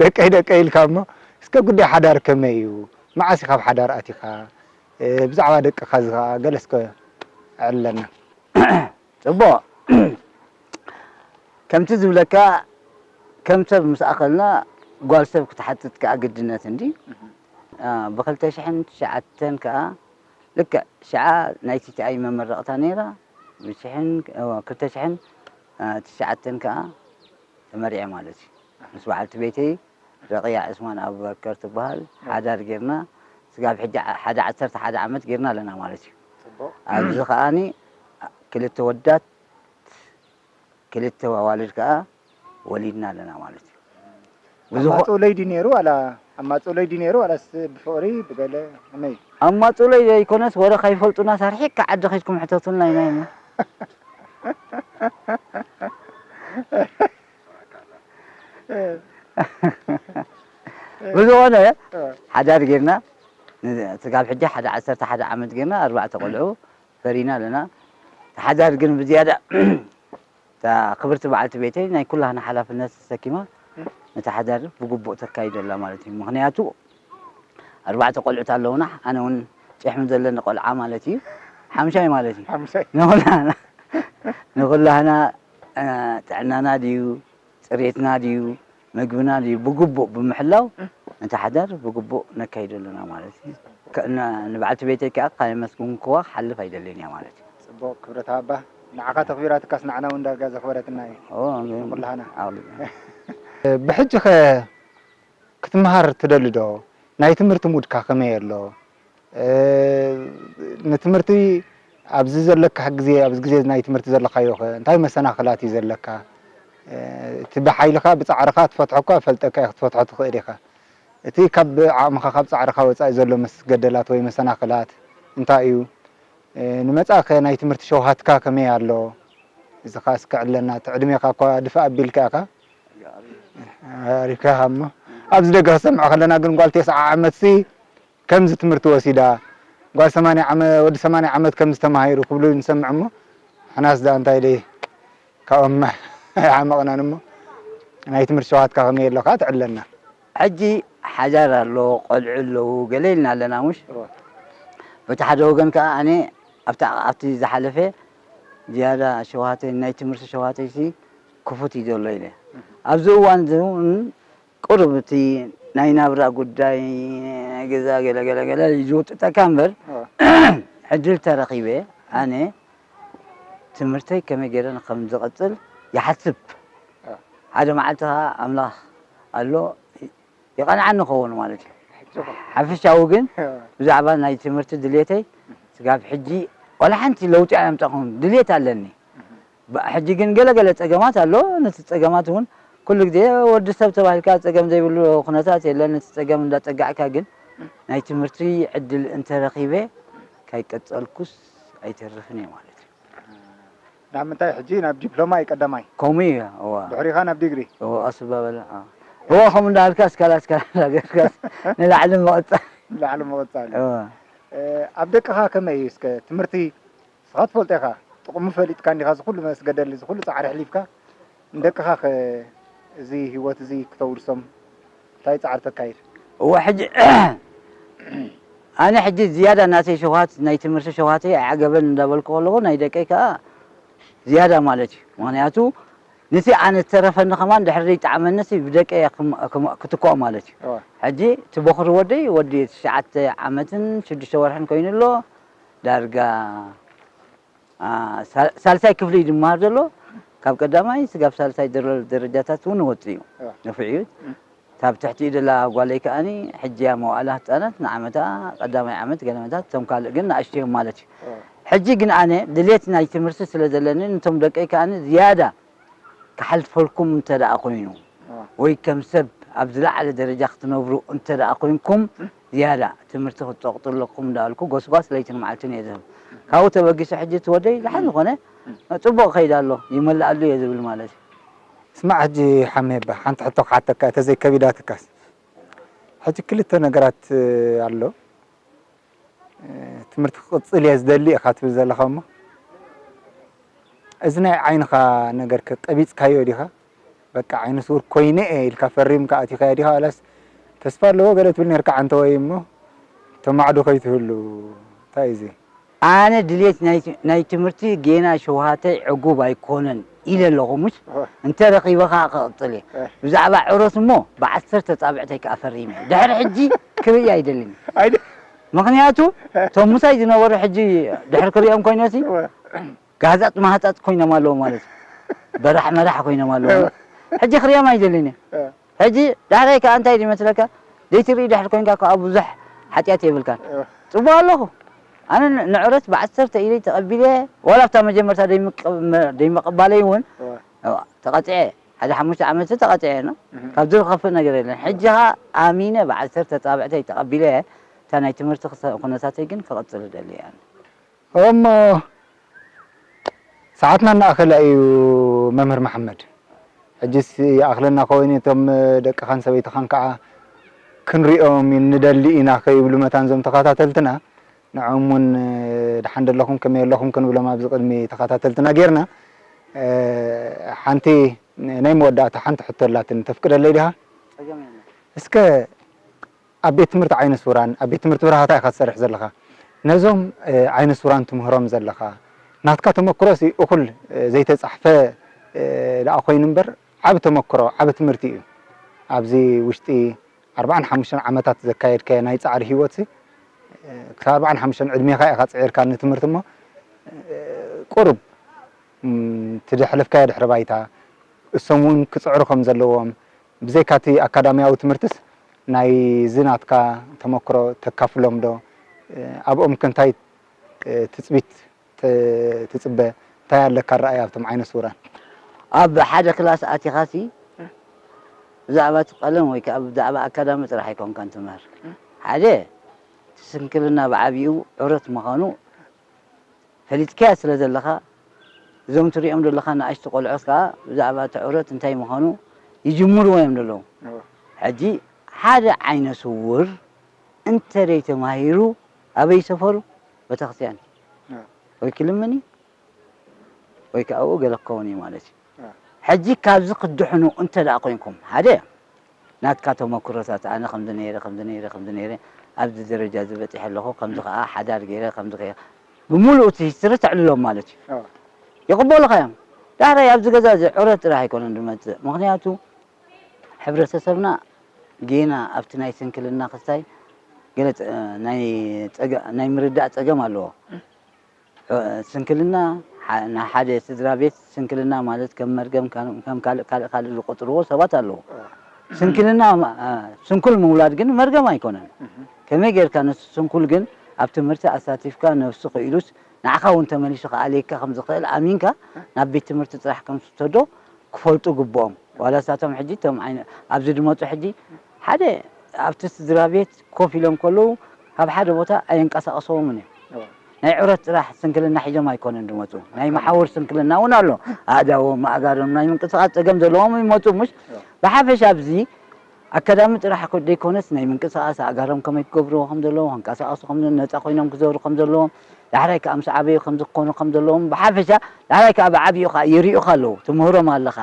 ደቀይ፣ ደቀይ ኢልካ እሞ፣ እስከ ጉዳይ ሓዳር ከመይ እዩ? መዓስ ኢኻ ኣብ ሓዳር ኣቲኻ? እ፣ ብዛዕባ ደቅኻ እዚ ከኣ ገለ እስከ ኣዕልለና። ጽቡቕ። ከምቲ ዝብለካ፣ ከም ሰብ ምስ ኣኸልና፣ ጓል ሰብ ክትሓትት ከኣ ግድነት እንዲ። እህ። ብ ክልተ ሽሕን ትሽዓተን ከኣ ልክዕ ሽዓ ናይ ቲ ቲ ኣይ መመረቕታ ነይራ። ብ ሽሕን ክልተ ሽሕን ትሽዓተን ከኣ ተመሪዐ ማለት እዩ። ምስ በዓልቲ ቤተይ ረቕያ ዑስማን ኣቡበከር ትበሃል ሓዳር ጌርና ስጋብ ሕጂ ሓደ ዓሰርተ ሓደ ዓመት ጌርና ኣለና ማለት እዩ። ኣብዚ ከኣኒ ክልተ ወዳት ክልተ ኣዋልድ ከኣ ወሊድና ኣለና ማለት እዩ። ብዙ ኣማፁለይ ድዩ ነይሩ ዋላ ኣማፁለይ ድዩ ነይሩ ዋላስ ብፍቕሪ ብገለ ከመይ? ኣማፁለይ ዘይኮነስ ወረ ከይፈልጡና ሳርሒካ ዓዲ ከይድኩም ሕተቱልና ኢና። ብዝኾነ ሓዳር ጌርና ስጋብ ሕጂ ሓደ ዓሰርተ ሓደ ዓመት ጌርና ኣርባዕተ ቆልዑ ፈሪና ኣለና። ሓዳር ግን ብዝያዳ እታ ክብርቲ በዓልቲ ቤተይ ናይ ኩላህና ሓላፍነት ተሰኪማ ነቲ ሓዳር ብግቡእ ተካይዶ ኣላ ማለት እዩ። ምኽንያቱ ኣርባዕተ ቆልዑት ኣለውና፣ ኣነ እውን ጭሕሚ ዘለኒ ቆልዓ ማለት እዩ፣ ሓምሻይ ማለት እዩ። ሓምሻይ። ንኹላህና ንኹላህና ጥዕናና ድዩ ፅሬትና ድዩ ምግብና ድዩ ብግቡእ ብምሕላው ነቲ ሓዳር ብግቡእ ነካይዶ ኣለና ማለት እዩ። ንበዓልቲ ቤተይ ከዓ ካየመስግንክዋ ክሓልፍ ኣይደልን እያ ማለት እዩ። ፅቡቕ ክብረት ኣባ። ንዓኻ ተኽቢራትካስ ንዓና እውን ዳርጋ ዘኽበረትና እዩ። ንኹላህና። ብሕጂ ኸ ክትመሃር ትደሊ ዶ? ናይ ትምህርቲ ሙድካ ከመይ ኣሎ? ንትምህርቲ ኣብዚ ዘለካ ግዜ ኣብዚ ግዜ ናይ ትምህርቲ ዘለካዮ ከ እንታይ መሰናኽላት እዩ ዘለካ? እቲ ብሓይልኻ ብፃዕርኻ ትፈትሖ እኳ እፈልጠካ እየ ክትፈትሖ ትኽእል ኢኻ። እቲ ካብ ዓቕምኻ ካብ ፃዕርኻ ወፃኢ ዘሎ መስገደላት ወይ መሰናኽላት እንታይ እዩ? ንመፃኢ ከ ናይ ትምህርቲ ሸውሃትካ ከመይ ኣሎ? እዚ ኸ እስከ ዕለና እቲ ዕድሜኻ እኳ ድፍእ ኣቢልካ ኢኻ። ኣሪፍካ ኢኻ እሞ ኣብዚ ደገ ክሰምዖ ከለና ግን ጓል ተስዓ ዓመትሲ ከምዚ ትምህርቲ ወሲዳ ጓል ሰማንያ ዓመት ወዲ ሰማንያ ዓመት ከምዚ ተማሂሩ ክብሉ ንሰምዕ እሞ ንሕናስ ደኣ እንታይ ኢለ ካብኦም ኣይሓመቕናን እሞ ናይ ትምህርቲ ሸውሃትካ ከመይ ኣሎ ከዓ ትዕለና። ሕጂ ሓዳር ኣሎ ቆልዑ ኣለዉ ገለ ኢልና ኣለና ሙሽ በቲ ሓደ ወገን ከዓ ኣነ ኣብቲ ኣብቲ ዝሓለፈ ዝያዳ ሸውሃተይ ናይ ትምህርቲ ሸውሃተይሲ ክፉት እዩ ዘሎ ኢለ ኣብዚ እዋን እዚ እውን ቁሩብ እቲ ናይ ናብራ ጉዳይ ናይ ገዛ ገለ ገለ ገለ እዩ ዝውጥጠካ እምበር ዕድል ተረኺበ ኣነ ትምህርተይ ከመይ ገይረ ከም ዝቕፅል ይሓስብ። ሓደ መዓልቲ ከዓ ኣምላኽ ኣሎ ይቐንዓኒ ክኸውን ማለት እዩ። ሓፈሻዊ ግን ብዛዕባ ናይ ትምህርቲ ድሌተይ ስጋብ ሕጂ ዋላ ሓንቲ ለውጢ ኣየምፃኹን ድሌት ኣለኒ። ሕጂ ግን ገለ ገለ ፀገማት ኣሎ። ነቲ ፀገማት እውን ኩሉ ግዜ ወዲ ሰብ ተባሂልካ ፀገም ዘይብሉ ኩነታት የለን። ነቲ ፀገም እንዳፀጋዕካ ግን ናይ ትምህርቲ ዕድል እንተረኺበ ካይቀፀልኩስ ኣይተርፍን እየ ማለት እዩ። ናብ ምንታይ ሕጂ ናብ ዲፕሎማ እዩ ቀዳማይ? ከምኡ እዩ። እዋ። ድሕሪኻ ናብ ዲግሪ? እዋ ቀስ በለ። እዋ ከምኡ እንዳበልካ እስካላ እስካላ እንዳገርካስ ንላዕሊ ምቕፃል። ንላዕሊ ምቕፃል። እዋ። ኣብ ደቅኻ ከመይ እዩ እስከ ትምህርቲ ንስኻ ትፈልጦ ኢኻ ጥቕሙ ፈሊጥካ እንዲኻ እዚ ኩሉ መስገደል እዚ ኩሉ ፃዕሪ ኣሕሊፍካ ንደቅኻ ኸ እዚ ህይወት እዚ ክተውርሶም እንታይ ፃዕሪ ተካይድ? እወ ሕጂ ኣነ ሕጂ ዝያዳ ናተይ ሸውሃት ናይ ትምህርቲ ሸውሃተይ ኣይዓገበን እንዳበልኩ ከለኹ ናይ ደቀይ ከዓ ዝያዳ ማለት እዩ። ምኽንያቱ ንቲ ኣነ ዝተረፈኒ ከማን ድሕሪ ዘይጠዓመኒ ብደቀይ ክትክኦ ማለት እዩ። ሕጂ እቲ ቦኽሪ ወደይ ወዲ ትሽዓተ ዓመትን ሽዱሽተ ወርሕን ኮይኑ ኣሎ ዳርጋ ሳልሳይ ክፍሊ እዩ ዝመሃር ዘሎ። ካብ ቀዳማይ ስጋብ ሳልሳይ ዘሎ ደረጃታት እውን ወፂኡ ነፊዑ እዩ። ካብ ትሕቲኡ ደላ ጓለይ ከዓኒ ሕጂ እያ መዋእላ ህፃናት ንዓመታ ቀዳማይ ዓመት ገለመታት እቶም ካልእ ግን ንኣሽቱ እዮም ማለት እዩ። ሕጂ ግን ኣነ ድሌት ናይ ትምህርቲ ስለ ዘለኒ ነቶም ደቀይ ከዓኒ ዝያዳ ክሓልፈልኩም እንተ ደኣ ኮይኑ ወይ ከም ሰብ ኣብ ዝለዓለ ደረጃ ክትነብሩ እንተ ደኣ ኮይንኩም ዝያዳ ትምህርቲ ክትፀቕጡ ኣለኩም እንዳበልኩ ጎስጓስ ለይትን መዓልትን እየ ዝህብ። ካብኡ ተበጊሱ ሕጂ እቲ ወደይ ደሓን ዝኾነ ፅቡቕ ከይድ ኣሎ ይመልኣሉ እየ ዝብል ማለት እዩ። ስማዕ ሕጂ ሓሜባ ሓንቲ ሕቶ ክሓተካ እተ ዘይከቢዳትካስ ሕጂ ክልተ ነገራት ኣሎ ትምህርቲ ክቕፅል እየ ዝደሊ ኢኻ ትብል ዘለኻ እሞ እዚ ናይ ዓይንኻ ነገር ከ ቀቢፅካዮ ዲኻ? በቃ ዓይነ ስውር ኮይነ እየ ኢልካ ፈሪምካ ኣቲኻዮ ዲኻ? ዋላስ ተስፋ ኣለዎ ገለ ትብል ነርካ ዓንተወይ እሞ ተማዕዶ ከይትህሉ እንታይ እዚ? ኣነ ድሌት ናይ ትምህርቲ ጌና ሸውሃተይ ዕጉብ ኣይኮነን ኢለ ኣለኹ ሙሽ እንተ ረኺበ ኸዓ ክቕፅል እየ ብዛዕባ ዕሮስ እሞ ብዓሰርተ ፃብዕተይ ከዓ ፈሪመ ድሕሪ ሕጂ ክርኢ ኣይደልን። ኣይደ ምኽንያቱ እቶም ምሳይ ዝነበሩ ሕጂ ድሕሪ ክሪኦም ኮይኖሲ እወ። ጋህጻጽ ማህጻጽ ኮይኖም ኣለዉ ማለት እዩ። በራሕ መራሕ ኮይኖም ኣለዉ። ሕጂ ክሪኦም ኣይደልን እየ። ሕጂ ዳሕራይ ከኣ እንታይ ድዩ መስለካ? ዘይትርኢ ድሕሪ ኮንካ ከኣ ብዙሕ ሓጢኣት የብልካን። ጽቡቕ ኣለኹ። ኣነ ን- ንዕረት ብዓሰርተ ኢለይ ተቐቢለ ዋላ ኣብታ መጀመርታ ደይምቅ- ደይምቕባለይ እውን ተቐጽዐ ሓደ ሓሙሽተ ዓመት ተቐጽዐ ና ካብዚ ዝኸፍእ ነገር የለን። ሕጂ ኸኣ ኣሚነ ብዓሰርተ ጻብዕተይ ተቐቢለ እታ ናይ ትምህርቲ ክሰ- ኩነታተይ ግን ክቕጽል እደሊ እየ። ኣነ እሞ ሰዓትና እናኣኸለ እዩ መምህር መሓመድ። ሕጅስ ይኣኽለና ከወይን እቶም ደቅኻን ሰበይትኻን ከዓ ክንሪኦም ንደሊ ኢና ከይብሉ መታን ዞም ተኸታተልትና ንዕኦም እውን ደሓን ደለኹም ከመይ ኣለኹም ክንብሎም ኣብዚ ቅድሚ ተኸታተልትና ጌርና ሓንቲ ናይ መወዳእታ ሓንቲ ሕቶ ኣላትን ተፍቅደለይ ዲኻ? እስከ ኣብ ቤት ትምህርቲ ዓይነ ስውራን ኣብ ቤት ትምህርቲ ብርሃታ ኢኻ ትሰርሕ ዘለኻ ነዞም ዓይነ ስውራን ትምህሮም ዘለኻ ናትካ ተመክሮሲ እኹል ዘይተፃሕፈ ደኣ ኮይኑ እምበር ዓብ ተመክሮ ዓብ ትምህርቲ እዩ ኣብዚ ውሽጢ ኣርባዓን ሓሙሽተን ዓመታት ዘካየድካዮ ናይ ፃዕሪ ህይወትሲ ክሳብ ኣርባዓን ሓሙሽተን ዕድሜኻ ኢኻ ፅዒርካ ንትምህርቲ እሞ ቁሩብ ትደሕለፍካዮ ድሕሪ ባይታ እሶም እውን ክፅዕሩ ከም ዘለዎም ብዘይካ እቲ ኣካዳሚያዊ ትምህርትስ ናይዚ ናትካ ተመክሮ ተካፍሎም ዶ ኣብኦም ከ እንታይ ትፅቢት ትፅበ እንታይ ኣለካ ኣረኣያ ኣብቶም ዓይነ ስውራን ኣብ ሓደ ክላስ ኣቲኻሲ ብዛዕባ እቲ ቀለም ወይ ከዓ ብዛዕባ ኣካዳሚ ጥራሕ ኣይኮንካን ትምህር ሓደ ስንክልና ብዓብኡ ዕረት ምዃኑ ፈሊጥካያ ስለ ዘለኻ እዞም ትሪኦም ዘለኻ ንኣሽቱ ቆልዑት ከዓ ብዛዕባ እቲ ዕረት እንታይ ምዃኑ ይጅምርዎ እዮም ዘለዉ ሕጂ ሓደ ዓይነ ስውር እንተደይ ተማሂሩ ኣበይ ሰፈሩ ቤተክርስትያን ወይ ክልምን እዩ ወይ ከዓ ኣብኡ ገለ ክኸውን እዩ ማለት እዩ ሕጂ ካብዚ ክትድሕኑ እንተ ደኣ ኮይንኩም ሓደ ናትካ ተመክሮታት ኣነ ከምዚ ነይረ ከምዚ ነይረ ከምዚ ነይረ ኣብዚ ደረጃ እዚ በፂሐ ኣለኹ ከምዚ ከዓ ሓዳር ገይረ ከምዚ ከ ብምሉእ እቲ ሂስትሪ ተዕልሎም ማለት እዩ ይቕበሉኻ እዮም ዳሕራይ ኣብዚ ገዛ እዚ ዕረት ጥራሕ ኣይኮነን ዝመፅእ ምክንያቱ ሕብረተሰብና ጌና ኣብቲ ናይ ስንክልና ክስታይ ገለ ናይ ምርዳእ ፀገም ኣለዎ ስንክልና ናይ ሓደ ስድራ ቤት ስንክልና ማለት ከም መርገም ከም ካልእ ካልእ ካልእ ዝቆፅርዎ ሰባት ኣለዉ ስንክልና ስንኩል ምውላድ ግን መርገም ኣይኮነን ከመይ ጌርካ ንሱ ስንኩል ግን ኣብ ትምህርቲ ኣሳቲፍካ ነብሱ ክኢሉስ ንዓኻ እውን ተመሊሱ ክኣልየካ ከም ዝኽእል ኣሚንካ ናብ ቤት ትምህርቲ ጥራሕ ከም ትሰዶ ክፈልጡ ግብኦም ዋላ ሳቶም ሕጂ ቶም ዓይነት ኣብዚ ዝመፁ ሕጂ ሓደ ኣብቲ ስድራ ቤት ኮፍ ኢሎም ከለዉ ካብ ሓደ ቦታ ኣየንቀሳቀሰዎምን እዮም ናይ ዕረት ጥራሕ ስንክልና ሒዞም ኣይኮነን ዝመፁ ናይ መሓውር ስንክልና እውን ኣሎ ኣእዳዎም ኣእጋሮም ናይ ምንቅስቃስ ፀገም ዘለዎም ይመፁ ምሽ ብሓፈሻ ኣብዚ ኣካዳሚ ጥራሕ ዘይኮነስ ናይ ምንቅስቃስ ኣእጋሮም ከመይ ክገብርዎ ከም ዘለዎም ክንቀሳቀሱ ከም ነፃ ኮይኖም ክዘሩ ከም ዘለዎም ዳሕራይ ከዓ ምስ ዓበዩ ከም ዝኮኑ ከም ዘለዎም ብሓፈሻ ዳሕራይ ከዓ ብዓብኡ ከዓ ይሪኡካ ኣለዉ ትምህሮም ኣለካ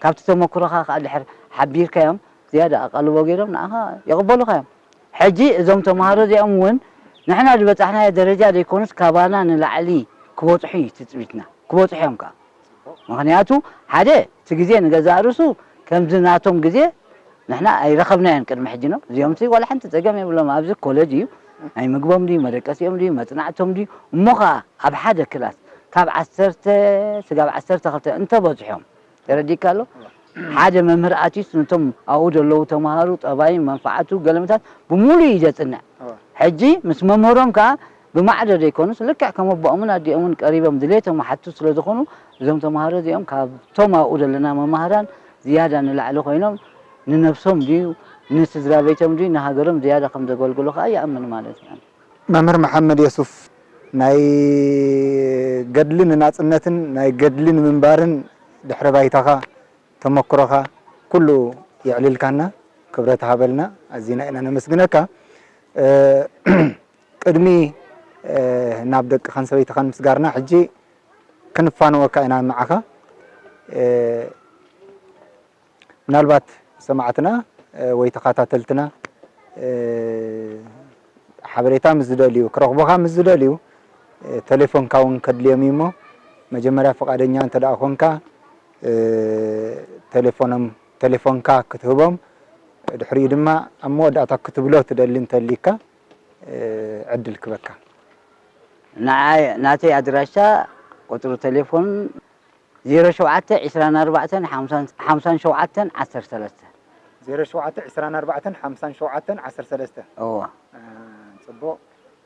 ካብቲ ተመክሮካ ከዓ ድሕር ሓቢርካዮም ዝያዳ ኣቃልቦ ገይሮም ንኣኻ ይቕበሉኻ እዮም ሕጂ እዞም ተምሃሮ እዚኦም እውን ንሕና ዝበፃሕናዮ ደረጃ ዘይኮኑስ ካባና ንላዕሊ ክበፅሑ እዩ ትፅቢትና ክበፅሑ እዮም ከዓ ምክንያቱ ሓደ እቲ ግዜ ንገዛእ ርእሱ ከምዚ ናቶም ግዜ ንሕና ኣይረኸብናዮን ቅድሚ ሕጂ ነው እዚኦም ሲ ዋላ ሓንቲ ፀገም የብሎም ኣብዚ ኮለጅ እዩ ናይ ምግቦም ድዩ መደቀሲኦም ድዩ መፅናዕቶም ድዩ እሞ ከዓ ኣብ ሓደ ክላስ ካብ ዓሰርተ ስጋብ ዓሰርተ ክልተ እንተበፅሖም ተረዲካ ኣሎ ሓደ መምህር ኣትዩስ ነቶም ኣብኡ ዘለዉ ተምሃሩ ጠባይ መንፈዓቱ ገለመታት ብምሉእ እዩ ዘፅንዕ ሕጂ ምስ መምህሮም ከዓ ብማዕዶ ዘይኮኑስ ልክዕ ከም ኣቦኦምን ኣዲኦምን ቀሪቦም ድሌቶም ሓቱ ስለ ዝኾኑ እዞም ተምሃሮ እዚኦም ካብቶም ኣብኡ ዘለና መማህራን ዝያዳ ንላዕሊ ኮይኖም ንነብሶም ድዩ ንስድራ ቤቶም ድዩ ንሃገሮም ዝያዳ ከም ዘገልግሉ ከዓ ይኣምን ማለት እዩ። መምህር መሓመድ የሱፍ ናይ ገድሊ ንናፅነትን ናይ ገድሊ ንምንባርን ድሕረ ባይታኻ ተመክሮኻ ኩሉ የዕልልካና ክብረት ሃበልና ኣዚና ኢና ነመስግነካ ቅድሚ ናብ ደቅኻን ሰበይትኻን ምስጋርና ሕጂ ክንፋነወካ ኢና ንዓኻ ምናልባት ሰማዕትና ወይ ተኻታተልትና ሓበሬታ ምስ ዝደልዩ ክረኽቡኻ ምስ ዝደልዩ ተሌፎንካ እውን ከድልዮም እዩ እሞ መጀመርያ ፍቓደኛ እንተ ደኣ ኮንካ ተሌፎኖም ተሌፎንካ ክትህቦም ድሕሪኡ ድማ ኣብ መወዳእታ ክትብሎ ትደሊ እንተሊካ፣ እ፣ ዕድል ክበካ። ንዓይ፣ ናተይ ኣድራሻ፣ ቁጽሪ ቴሌፎን፣ ዜሮ ሸውዓተ ዕስራን ኣርባዕተን ሓምሳን ሸውዓተን ዓሰርተ ሰለስተ። ዜሮ ሸውዓተ ዕስራን ኣርባዕተን ሓምሳን ሸውዓተን ዓሰርተ ሰለስተ። እዎ። እ፣ ጽቡቕ።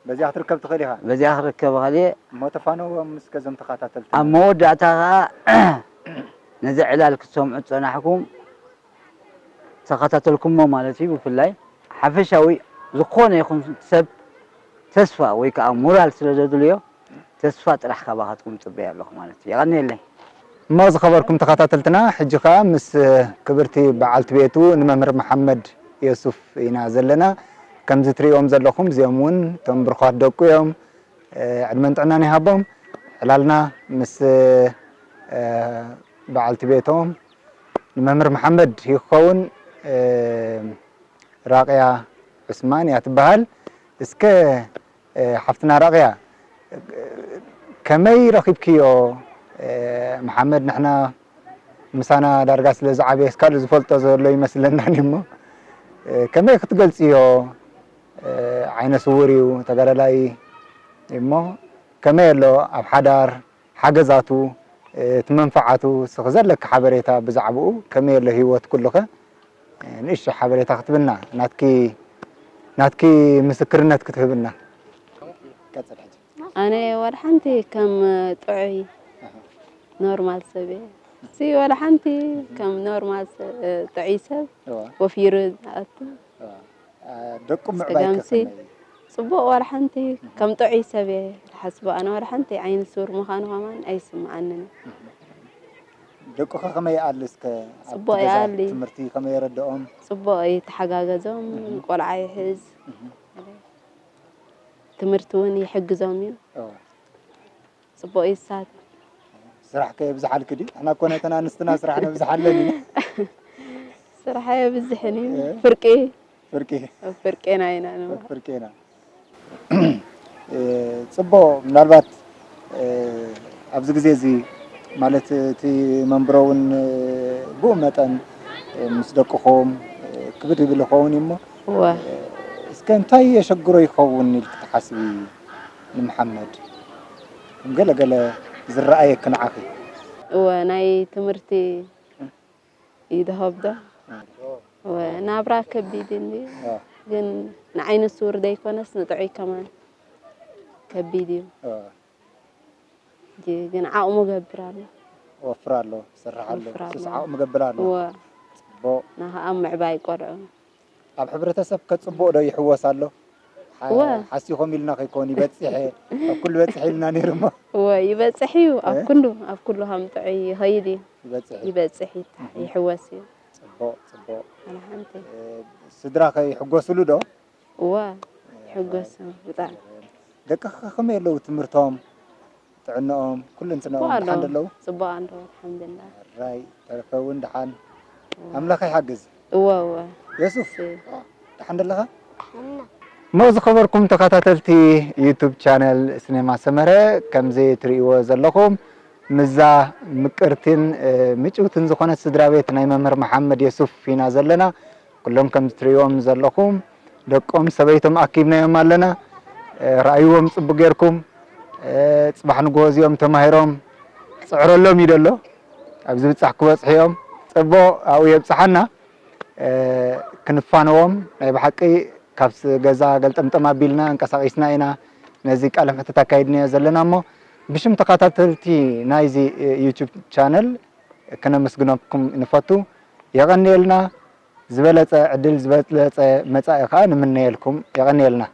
በዚኣ ክትርከብ ትኽእል ኢኻ። በዚኣ ክርከብ እኽእል እየ። እሞ ተፋነዎም እስከ እዞም ተኸታተልቲ። ኣብ መወዳእታ ኸኣ ነዚ ዕላል ክትሰምዑ ዝጸናሕኩም ተኸታተልኩሞ ማለት እዩ። ብፍላይ ሓፈሻዊ ዝኾነ ይኹን ሰብ ተስፋ ወይ ከዓ ሞራል ስለ ዘድልዮ ተስፋ ጥራሕ ካባኻትኩም ጽበየ ኣለኹ ማለት እዩ። የቐንየለይ። እሞ ዝኸበርኩም ተኸታተልትና፣ ሕጂ ኸኣ ምስ ክብርቲ በዓልቲ ቤቱ ንመምህር መሓመድ የሱፍ ኢና ዘለና። ከምዚ ትርእይዎም ዘለኹም፣ እዚኦም እውን እቶም ብርኳት ደቁ እዮም። እ፣ ዕድመን ጥዕናን ይሃቦም። ዕላልና ምስ፣ እ፣ በዓልቲ ቤቶም ንመምህር መሓመድ ይኸውን። እ፣ ራቅያ ዑስማን እያ ትበሃል። እስከ፣ እ፣ ሓፍትና ራቅያ፣ ከመይ ረኺብክዮ? እ፣ መሓመድ ንሕና ምሳና ዳርጋ ስለ ዝዓበየስ ካልእ ዝፈልጦ ዘሎ ይመስለናን እዩ እሞ፣ እ፣ ከመይ ክትገልጽዮ? እ፣ ዓይነ ስውር እዩ፣ ተጋዳላይ እሞ ከመይ ኣሎ ኣብ ሓዳር? ሓገዛቱ፣ እቲ መንፈዓቱ፣ እስኺ ዘለኪ ሓበሬታ ብዛዕባኡ ከመይ ኣሎ ህይወት ኩሉኸ፣ ንእሽቶ ሓበሬታ ክትብና፣ ናትኪ፣ ናትኪ ምስክርነት ክትህብና። ቀጽል ሕጂ። ኣነ ዋላ ሓንቲ ከም ጥዑይ ኖርማል ሰብ እየ። እሲ ዋላ ሓንቲ ከም ኖርማል ሰብ፣ ጥዑይ ሰብ እዋ፣ ወፊሩ ዝኣቱ እዋ። አ፣ ደቁ ምዕባይ ጸጋምሲ ከኸመይ? ጽቡቕ ዋላ ሓንቲ ከም ጥዑይ ሰብ እየ ዝሓስቦ። ኣነ ዋላ ሓንቲ ዓይነ ስውር ምዃኑ ከማን ኣይስምዓንን። ደቁ ከኸመይ ይኣሊ እስከ? ኣብቲ ጽቡቕ ገዛ ይኣሊ። ትምህርቲ ከመይ የረድኦም? ጽቡቕ ይተሓጋገዞም፣ ቆልዓ ይሕዝ። ትምህርቲ እውን ይሕግዞም እዩ። እዋ። ጽቡቕ ይሳት። ስራሕ ከየብዝሓልኪ ድዩ? ንሕና እኮ ነተን ኣንስትና ስራሕ ነብዝሓለን ኢና። ስራሕ የብዝሕን እዩ። እ? ፍርቂ፣ ፍርቂ፣ ኣብ ፍርቄና ኢና ንብሎ። ፍርቂና። እ፣ ጽቡቕ፣ ምናልባት፣ እ፣ ኣብዚ ግዜ እዚ ማለት እቲ መንብሮ እውን፣ እ፣ ብኡ መጠን፣ እ፣ ምስ ደቅኹም፣ እ፣ ክብድ ይብል ይኸውን እዩ እሞ፣ እወ። እ፣ እስከ እንታይ የሸግሮ ይኸውን ኢልኪ ትሓስቢ ንመሓመድ? ከም ገለ ገለ ዝረኣየኪ ንዓኺ? እወ፣ ናይ ትምህርቲ ይድሃብ ዶ? እወ፣ ናብራ ከቢድ እንዲ። እ። ግን ንዓይነ ስውር ዘይኮነስ ንጥዑይ ከማን ከቢድ እዩ። እ። እንጂ ግን ዓቕሙ ገብር ኣሎ። ወፍር ኣሎ፣ ይሰርሕ ኣሎ፣ ወፍር ኣሎ። ስስ ዓቕሚ ገብር ኣሎ። እወ፣ ጽቡቕ። ንኸኣ ምዕባይ ቆልዑ። ኣብ ሕብረተሰብ ከጽቡቕ ዶ ይሕወስ ኣሎ? ሓ-፣ እወ። ሓሲኾም ኢልና ከይኮን ይበጽሕ፣ ኣብ ኩሉ በጽሕ ኢልና ነይሩ እሞ። እወ፣ ይበጽሕ እዩ። ኣብ እ? ኩሉ፣ ኣብ ኩሉ ከም ጥዑይ ይኸይድ እዩ። ይበጽሕ እዩ። ይበጽሕ እዩ። ይሕወስ እዩ። ጽቡቕ፣ ጽቡቕ። ዋላ ሓንቲ። እ፣ ስድራ ከ ይሕጎስሉ ዶ? እወ፣ ይሕጎስ ብጣዕሚ። ደቅኺ ከ ከመይ ኣለዉ ትምህርቶም? ጥዕንኦም፣ ኩሉ እንትንኦም ጽቡቕ ደሓን ኣለዉ። ደለዉ? ጽቡቕ ኣለዉ፣ ኣልሓምዱሊላህ። ራይ ተረፈ እውን ደሓን። ኣምላኽ ይሓግዝ። እወ፣ እወ። የሱፍ፣ ሲ- ደሓን ደለኻ? እሞ ዝኸበርኩም ተኸታተልቲ ዩቱብ ቻነል ስኔማ ሰመረ፣ ከምዚ ትርእይዎ ዘለኹም፣ ምዛ ምቅርትን፣ እ፣ ምጭውትን ዝኾነት ስድራ ቤት ናይ መምህር መሓመድ የሱፍ ኢና ዘለና። ኩሎም ከም ትርእይዎም ዘለኹም፣ ደቆም ሰበይቶም ኣኪብናዮም ኣለና። እ፣ ረኣይዎም ጽቡቕ ጌርኩም። እ፣ ጽባሕ ንግሆ እዚኦም ተማሂሮም ክጽዕረሎም እዩ ደሎ። ኣብ ዝብጻሕ ክበጽሑ እዮም። ጽቡቕ ኣብኡ የብጽሓና። እ፣ ክንፋነዎም ናይ ብሓቂ ካብ ስ-፣ ገዛ ገልጠምጠም ኣቢልና ኣንቀሳቒስና ኢና ነዚ ቃለ መሕትት ኣካይድናዮ ዘለና እሞ፣ ብሽም ተኸታተልቲ ናይዚ፣ እ፣ ዩቱብ ቻነል ከነመስግነኩም ንፈቱ። የቐንየልና። ዝበለጸ ዕድል፣ ዝበለጸ መጻኢ ከኣ ንምነየልኩም። የቐንየልና።